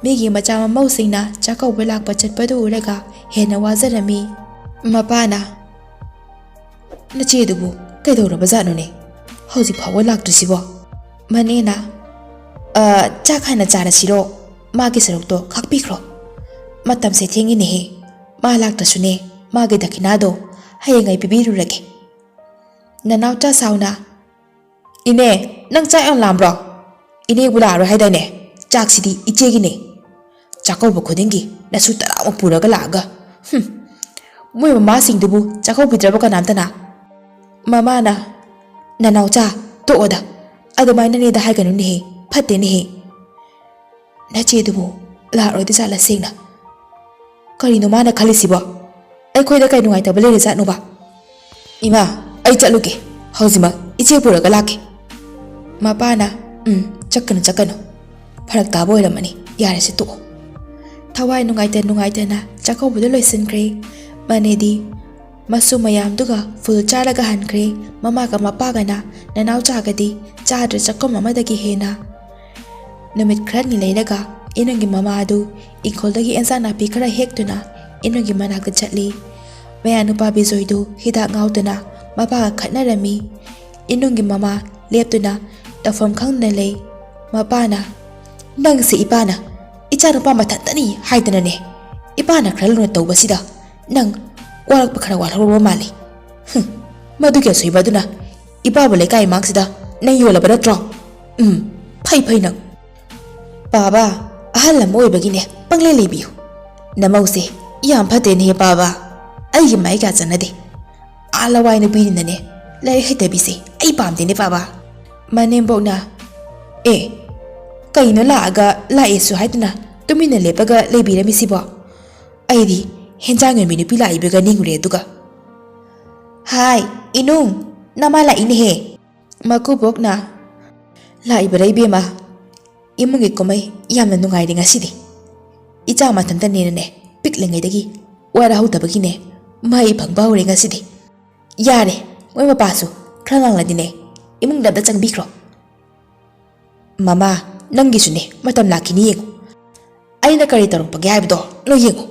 ꯃꯤꯒꯤ ꯃꯆꯥ ꯃꯃꯧꯁꯤꯡꯅ ꯆꯥꯛꯀꯧꯕ ꯂꯥꯛꯄ ꯆꯠꯄꯗꯨ ꯎꯔꯒ ꯍꯦꯟꯅ ꯋꯥꯖꯔꯝꯃꯤ꯫ ꯃꯄꯥꯅ, "ꯅꯆꯦꯗꯨꯕꯨ ꯀꯩꯗꯧꯔꯕꯖꯥꯠꯅꯣꯅꯦ? ꯍꯧꯖꯤꯛ ꯐꯥꯎꯕ ꯂꯥꯛꯇ꯭ꯔꯤꯁꯤꯕꯣ?" ꯃꯅꯦꯅ, "ꯑ, ꯆꯥꯛ ꯍꯥꯟꯅ ꯆꯥꯔꯁꯤꯔꯣ? ꯃꯥꯒꯤ ꯁꯔꯨꯛꯇꯣ ꯈꯥꯛꯄꯤꯈ꯭ꯔꯣ꯫ ꯃꯇꯝꯁꯦ ꯊꯦꯡꯉꯤꯅꯦꯍꯦ꯫ ꯃꯥ ꯂꯥꯛꯇ꯭ꯔꯁꯨꯅꯦ, ꯃꯥꯒꯤ ꯗꯈꯤꯅꯥꯗꯣ ꯍꯌꯦꯡꯉꯩ ꯄꯤꯕꯤꯔꯨꯔꯒꯦ꯫" ꯅꯅꯥꯎꯆꯥ ꯁꯥꯎꯅ, "ꯏꯅꯦ, ꯅꯪ ꯆꯥꯛ ꯌꯥꯝ ꯂꯥꯝꯕ꯭ꯔꯣ? ꯏꯅꯦꯕꯨ ꯂꯥꯛꯑꯔꯣꯏ ꯍꯥꯏꯗꯥꯏꯅꯦ? ꯆꯥꯛꯁꯤꯗꯤ ꯏꯆꯦꯒꯤꯅꯦ꯫ ꯆꯥꯛꯀꯧꯕ ꯈꯨꯗꯤꯡꯒꯤ ꯅꯁꯨ ꯇꯔꯥꯃꯨꯛ ꯄꯨꯔꯒ ꯂꯥꯛꯑꯒ꯫ ꯍꯨꯝ꯫ ꯃꯣꯏ ꯃꯃꯥꯁꯤꯡꯗꯨꯕꯨ ꯆꯥꯛꯀꯧꯕꯤꯗ꯭ꯔꯕ ꯀꯅꯥꯝꯇꯅ?" ꯃꯃꯥꯅ, "ꯅꯅꯥꯎꯆꯥ, ꯇꯣꯛꯑꯣꯗ꯫ ꯑꯗꯨꯃꯥꯏꯅ ꯅꯦꯗ ꯍꯥꯏꯒꯅꯨꯅꯦꯍꯦ꯫ ꯐꯠꯇꯦꯅꯦꯍꯦ꯫ ꯅꯆꯦꯗꯨꯕꯨ ꯂꯥꯛꯑꯔꯣꯏꯗ ꯖꯥꯠꯂ ꯁꯦꯡꯅ? ꯀꯔꯤꯅꯣ ꯃꯥꯅ ꯈꯜꯂꯤꯁꯤꯕꯣ? ꯑꯩꯈꯣꯏꯗ ꯀꯩ ꯅꯨꯡꯉꯥꯏꯇꯕ ꯂꯩꯔꯖꯥꯠꯅꯣꯕ? ꯏꯃꯥ, ꯑꯩ ꯆꯠꯂꯨꯒꯦ꯫ ꯍꯧꯖꯤꯛꯃꯛ ꯏꯆꯦ ꯄꯨꯔꯒ ꯂꯥꯛꯀꯦ꯫" ꯃꯄꯥꯅ, "ꯎꯝ, ꯆꯠꯀꯅꯨ, ꯆꯠꯀꯅꯨ꯫ ꯐꯔꯛ ꯇꯥꯕ ꯑꯣꯏꯔꯝꯃꯅꯤ꯫ ꯌꯥꯔꯦꯁꯦ, ꯇꯣꯛꯑꯣ꯫" ꯊꯋꯥꯏ ꯅꯨꯡꯉꯥꯏꯇ ꯅꯨꯡꯉꯥꯏꯇꯅ ꯆꯥꯛꯀꯧꯕꯗꯨ ꯂꯣꯏꯁꯤꯟꯈ꯭ꯔꯦ꯫ ꯃꯅꯦꯗꯤ ꯃꯁꯨ ꯃꯌꯥꯝꯗꯨꯒ ꯐꯨꯜ ꯆꯥꯔꯒ ꯍꯟꯈ꯭ꯔꯦ꯫ ꯃꯃꯥꯒ ꯃꯄꯥꯒꯅ ꯅꯅꯥꯎꯆꯥꯒꯗꯤ ꯆꯥꯗ꯭ꯔꯦ ꯆꯥꯛꯈꯨꯝ ꯑꯃꯗꯒꯤ ꯍꯦꯟꯅ꯫ ꯅꯨꯃꯤꯠ ꯈꯔꯅꯤ ꯂꯩꯔꯒ ꯏꯅꯨꯡꯒꯤ ꯃꯃꯥ ꯑꯗꯨ ꯏꯪꯈꯣꯜꯗꯒꯤ ꯑꯦꯟꯁꯥꯡ ꯅꯥꯄꯤ ꯈꯔ ꯍꯦꯛꯇꯨꯅ ꯏꯅꯨꯡꯒꯤ ꯃꯅꯥꯛꯇ ꯆꯠꯂꯤ꯫ ꯃꯌꯥꯅꯨꯄꯥ ꯕꯤꯖꯣꯏꯗꯨ ꯍꯤꯗꯥꯛ ꯉꯥꯎꯗꯨꯅ ꯃꯄꯥꯒ ꯈꯠꯅꯔꯝꯃꯤ꯫ ꯏꯅꯨꯡꯒꯤ ꯃꯃꯥ ꯂꯦꯞꯇꯨꯅ ꯇꯧꯐꯝ ꯈꯪꯗꯅ ꯂꯩ꯫ ꯃꯄꯥꯅ, "ꯅꯪꯁꯦ ꯏꯄꯥꯅ ꯏꯆꯥꯅꯨꯄꯥ ꯃꯊꯟꯇꯅꯤ ꯍꯥꯏꯗꯅꯅꯦ, ꯏꯄꯥꯅ ꯈꯔ ꯂꯨꯅ ꯇꯧꯕꯁꯤꯗ ꯅꯪ ꯋꯥꯔꯛꯄ ꯈꯔ ꯋꯥꯠꯍꯧꯔꯕ ꯃꯥꯜꯂꯤ꯫ ꯍꯨꯝ, ꯃꯗꯨꯒꯤ ꯑꯁꯣꯏꯕ ꯑꯗꯨꯅ ꯏꯄꯥꯕꯨ ꯂꯩꯀꯥꯏ ꯃꯥꯡꯁꯤꯗ ꯅꯪ ꯌꯣꯜꯂꯕ ꯅꯠꯇ꯭ꯔꯣ? ꯎꯝ, ꯐꯩ ꯐꯩ ꯅꯪ꯫" "ꯄꯥꯕ, ꯑꯍꯜ ꯑꯃ ꯑꯣꯏꯕꯒꯤꯅꯦ ꯄꯪꯂꯩ ꯂꯩꯕꯤꯌꯨ꯫ ꯅꯃꯧꯁꯦ ꯌꯥꯝ ꯐꯠꯇꯦꯅꯦꯍꯦ ꯄꯥꯕ꯫ ꯑꯩꯒꯤ ꯃꯥꯏ ꯀꯌꯥ ꯆꯥꯟꯅꯗꯦ꯫ ꯑꯥ ꯂꯋꯥꯏ ꯅꯨꯄꯤꯅꯤꯅꯅꯦ, ꯂꯥꯏꯔꯤꯛ ꯍꯩꯇꯕꯤꯁꯦ ꯑꯩ ꯄꯥꯝꯗꯦꯅꯦ ꯄꯥꯕ꯫" ꯃꯅꯦꯝꯕꯣꯛꯅ, "ꯑꯦ, ꯀꯩꯅꯣ ꯂꯥꯛꯑꯒ ꯂꯥꯛꯑꯦꯁꯨ ꯍꯥꯏꯗꯅ ꯇꯨꯃꯤꯟꯅ ꯂꯦꯞꯄꯒ ꯂꯩꯕꯤꯔꯝꯃꯤꯁꯤꯕꯣ? ꯑꯩꯗꯤ ꯍꯦꯟꯖꯥꯡ ꯌꯣꯟꯕꯤ ꯅꯨꯄꯤ ꯂꯥꯛꯏꯕꯒ ꯅꯤꯡꯉꯨꯔꯦ ꯑꯗꯨꯒ꯫" "ꯍꯥꯏ, ꯏꯅꯨꯡ, ꯅꯃꯥ ꯂꯥꯛꯏꯅꯦꯍꯦ꯫" ꯃꯀꯨꯕꯣꯛꯅ, "ꯂꯥꯛꯏꯕꯔꯥ ꯏꯕꯦꯝꯃ? ꯏꯃꯨꯡꯒꯤ ꯀꯨꯝꯍꯩ ꯌꯥꯝꯅ ꯅꯨꯡꯉꯥꯏꯔꯦ ꯉꯁꯤꯗꯤ꯫ ꯏꯆꯥ ꯃꯊꯟꯇꯅꯦꯅꯅꯦ, ꯄꯤꯛꯂꯤꯉꯩꯗꯒꯤ ꯋꯥꯔꯍꯧꯗꯕꯒꯤꯅꯦ, ꯃꯍꯩ ꯐꯪꯕ ꯍꯧꯔꯦ ꯉꯁꯤꯗꯤ꯫ ꯌꯥꯔꯦ, ꯃꯣꯏ ꯃꯄꯥꯁꯨ ꯈꯔ ꯉꯥꯡꯂꯗꯤꯅꯦ, ꯏꯃꯨꯡꯗ ꯑꯝꯇ ꯆꯪꯕꯤꯈ꯭ꯔꯣ꯫" "ꯃꯃꯥ, ꯅꯪꯒꯤꯁꯨꯅꯦ ꯃꯇꯝ ꯂꯥꯛꯈꯤꯅꯤ ꯌꯦꯡꯉꯨ꯫ ꯑꯩꯅ ꯀꯔꯤ ꯇꯧꯔꯛꯄꯒꯦ ꯍꯥꯏꯕꯗꯣ ꯅꯣꯏ ꯌꯦꯡꯉꯨ꯫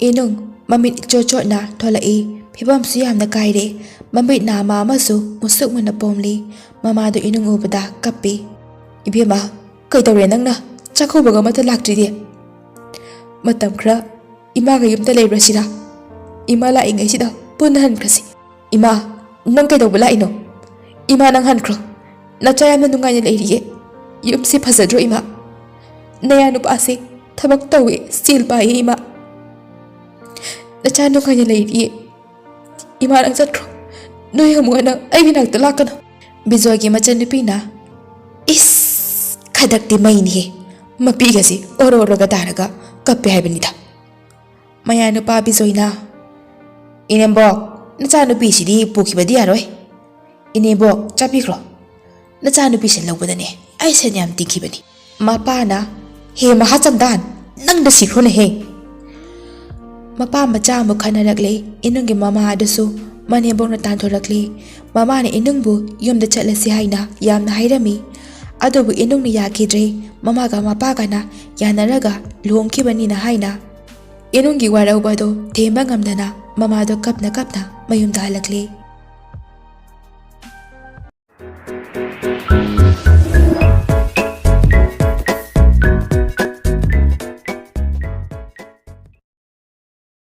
ꯏꯅꯨꯡ ꯃꯃꯤꯠ ꯏꯆꯣꯠ ꯆꯣꯠꯅ ꯊꯣꯛꯂꯛꯏ꯫ ꯐꯤꯕꯝꯁꯨ ꯌꯥꯝꯅ ꯀꯥꯏꯔꯦ꯫ ꯃꯃꯤꯠ ꯅꯥꯃ ꯑꯃꯁꯨ ꯃꯨꯁꯨꯛ ꯃꯨꯅ ꯄꯣꯝꯂꯤ꯫ ꯃꯃꯥꯗꯨ ꯏꯅꯨꯡ ꯎꯕꯗ ꯀꯞꯄꯤ꯫ "ꯏꯕꯦꯝꯃ, ꯀꯩꯗꯧꯔꯦ ꯅꯪꯅ? ꯆꯥꯛꯀꯧꯕꯒ ꯑꯃꯠꯇ ꯂꯥꯛꯇ꯭ꯔꯤꯗꯤ?" "ꯃꯇꯝ ꯈꯔ ꯏꯃꯥꯒ ꯌꯨꯝꯗ ꯂꯩꯕ꯭ꯔꯁꯤꯔ? ꯏꯃꯥ ꯂꯥꯛꯏꯉꯩꯁꯤꯗ ꯄꯨꯟꯅ ꯍꯟꯈ꯭ꯔꯁꯤ꯫" "ꯏꯃꯥ, ꯅꯪ ꯀꯩꯗꯧꯕ ꯂꯥꯛꯏꯅꯣ? ꯏꯃꯥ, ꯅꯪ ꯍꯟꯈ꯭ꯔꯣ꯫ ꯅꯆꯥ ꯌꯥꯝꯅ ꯅꯨꯡꯉꯥꯏꯅ ꯂꯩꯔꯤꯌꯦ꯫ ꯌꯨꯝꯁꯤ ꯐꯖꯗ꯭ꯔꯣ ꯏꯃꯥ? ꯅꯌꯥ ꯅꯨꯄꯥꯁꯦ ꯊꯕꯛ ꯇꯧꯋꯦ, ꯁꯦꯜ ꯄꯥꯏꯌꯦ ꯏꯃꯥ꯫ ꯅꯆꯥ ꯅꯨꯡꯉꯥꯏꯅ ꯂꯩꯔꯤꯌꯦ꯫ ꯏꯃꯥ, ꯅꯪ ꯆꯠꯈ꯭ꯔꯣ꯫ ꯅꯣꯏ ꯑꯃꯨꯛ ꯍꯟꯅ ꯑꯩꯒꯤ ꯅꯥꯛꯇ ꯂꯥꯛꯀꯅꯨ꯫" ꯕꯤꯖꯣꯏꯒꯤ ꯃꯆꯟꯅꯨꯄꯤꯅ, "ꯏꯁ, ꯈꯗꯛꯇꯤ ꯃꯩꯅꯤꯍꯦ꯫ ꯃꯄꯤꯒꯁꯤ ꯑꯣꯔꯣ ꯑꯣꯔꯣꯒ ꯇꯥꯔꯒ ꯀꯞꯄꯦ ꯍꯥꯏꯕꯅꯤꯗ꯫" ꯃꯌꯥꯅꯨꯄꯥ ꯕꯤꯖꯣꯏꯅ, "ꯏꯅꯦꯝꯕꯣꯛ, ꯅꯆꯥꯅꯨꯄꯤꯁꯤꯗꯤ ꯄꯨꯈꯤꯕꯗꯤ ꯌꯥꯔꯣꯏ꯫ ꯏꯅꯦꯝꯕꯣꯛ, ꯆꯠꯄꯤꯈ꯭ꯔꯣ꯫ ꯅꯆꯥꯅꯨꯄꯤꯁꯦ ꯂꯧꯕꯗꯅꯦ ꯑꯩ ꯁꯦꯟ ꯌꯥꯝ ꯇꯤꯡꯈꯤꯕꯅꯤ꯫" ꯃꯄꯥꯅ, "ꯍꯦ ꯃꯍꯥꯆꯟꯗꯥꯟ, ꯅꯪꯗ ꯁꯤꯈ꯭ꯔꯣꯅꯦꯍꯦ!" ꯃꯄꯥ ꯃꯆꯥ ꯑꯃꯨꯛ ꯈꯟꯅꯔꯛꯂꯦ꯫ ꯏꯅꯨꯡꯒꯤ ꯃꯃꯥ ꯑꯗꯨꯁꯨ ꯃꯅꯦꯝꯕꯣꯛꯅ ꯇꯥꯟꯊꯣꯔꯛꯂꯦ꯫ ꯃꯃꯥꯅ ꯏꯅꯨꯡꯕꯨ ꯌꯨꯝꯗ ꯆꯠꯂꯁꯤ ꯍꯥꯏꯅ ꯌꯥꯝꯅ ꯍꯥꯏꯔꯝꯃꯤ꯫ ꯑꯗꯨꯕꯨ ꯏꯅꯨꯡꯅ ꯌꯥꯈꯤꯗ꯭ꯔꯦ꯫ ꯃꯃꯥꯒ ꯃꯄꯥꯒꯅ ꯌꯥꯅꯔꯒ ꯂꯨꯍꯣꯡꯈꯤꯕꯅꯤꯅ ꯍꯥꯏꯅ꯫ ꯏꯅꯨꯡꯒꯤ ꯋꯥꯔꯧꯕꯗꯣ ꯊꯦꯝꯕ ꯉꯝꯗꯅ ꯃꯃꯥꯗꯣ ꯀꯞꯅ ꯀꯞꯅ ꯃꯌꯨꯝꯗ ꯍꯜꯂꯛꯂꯦ꯫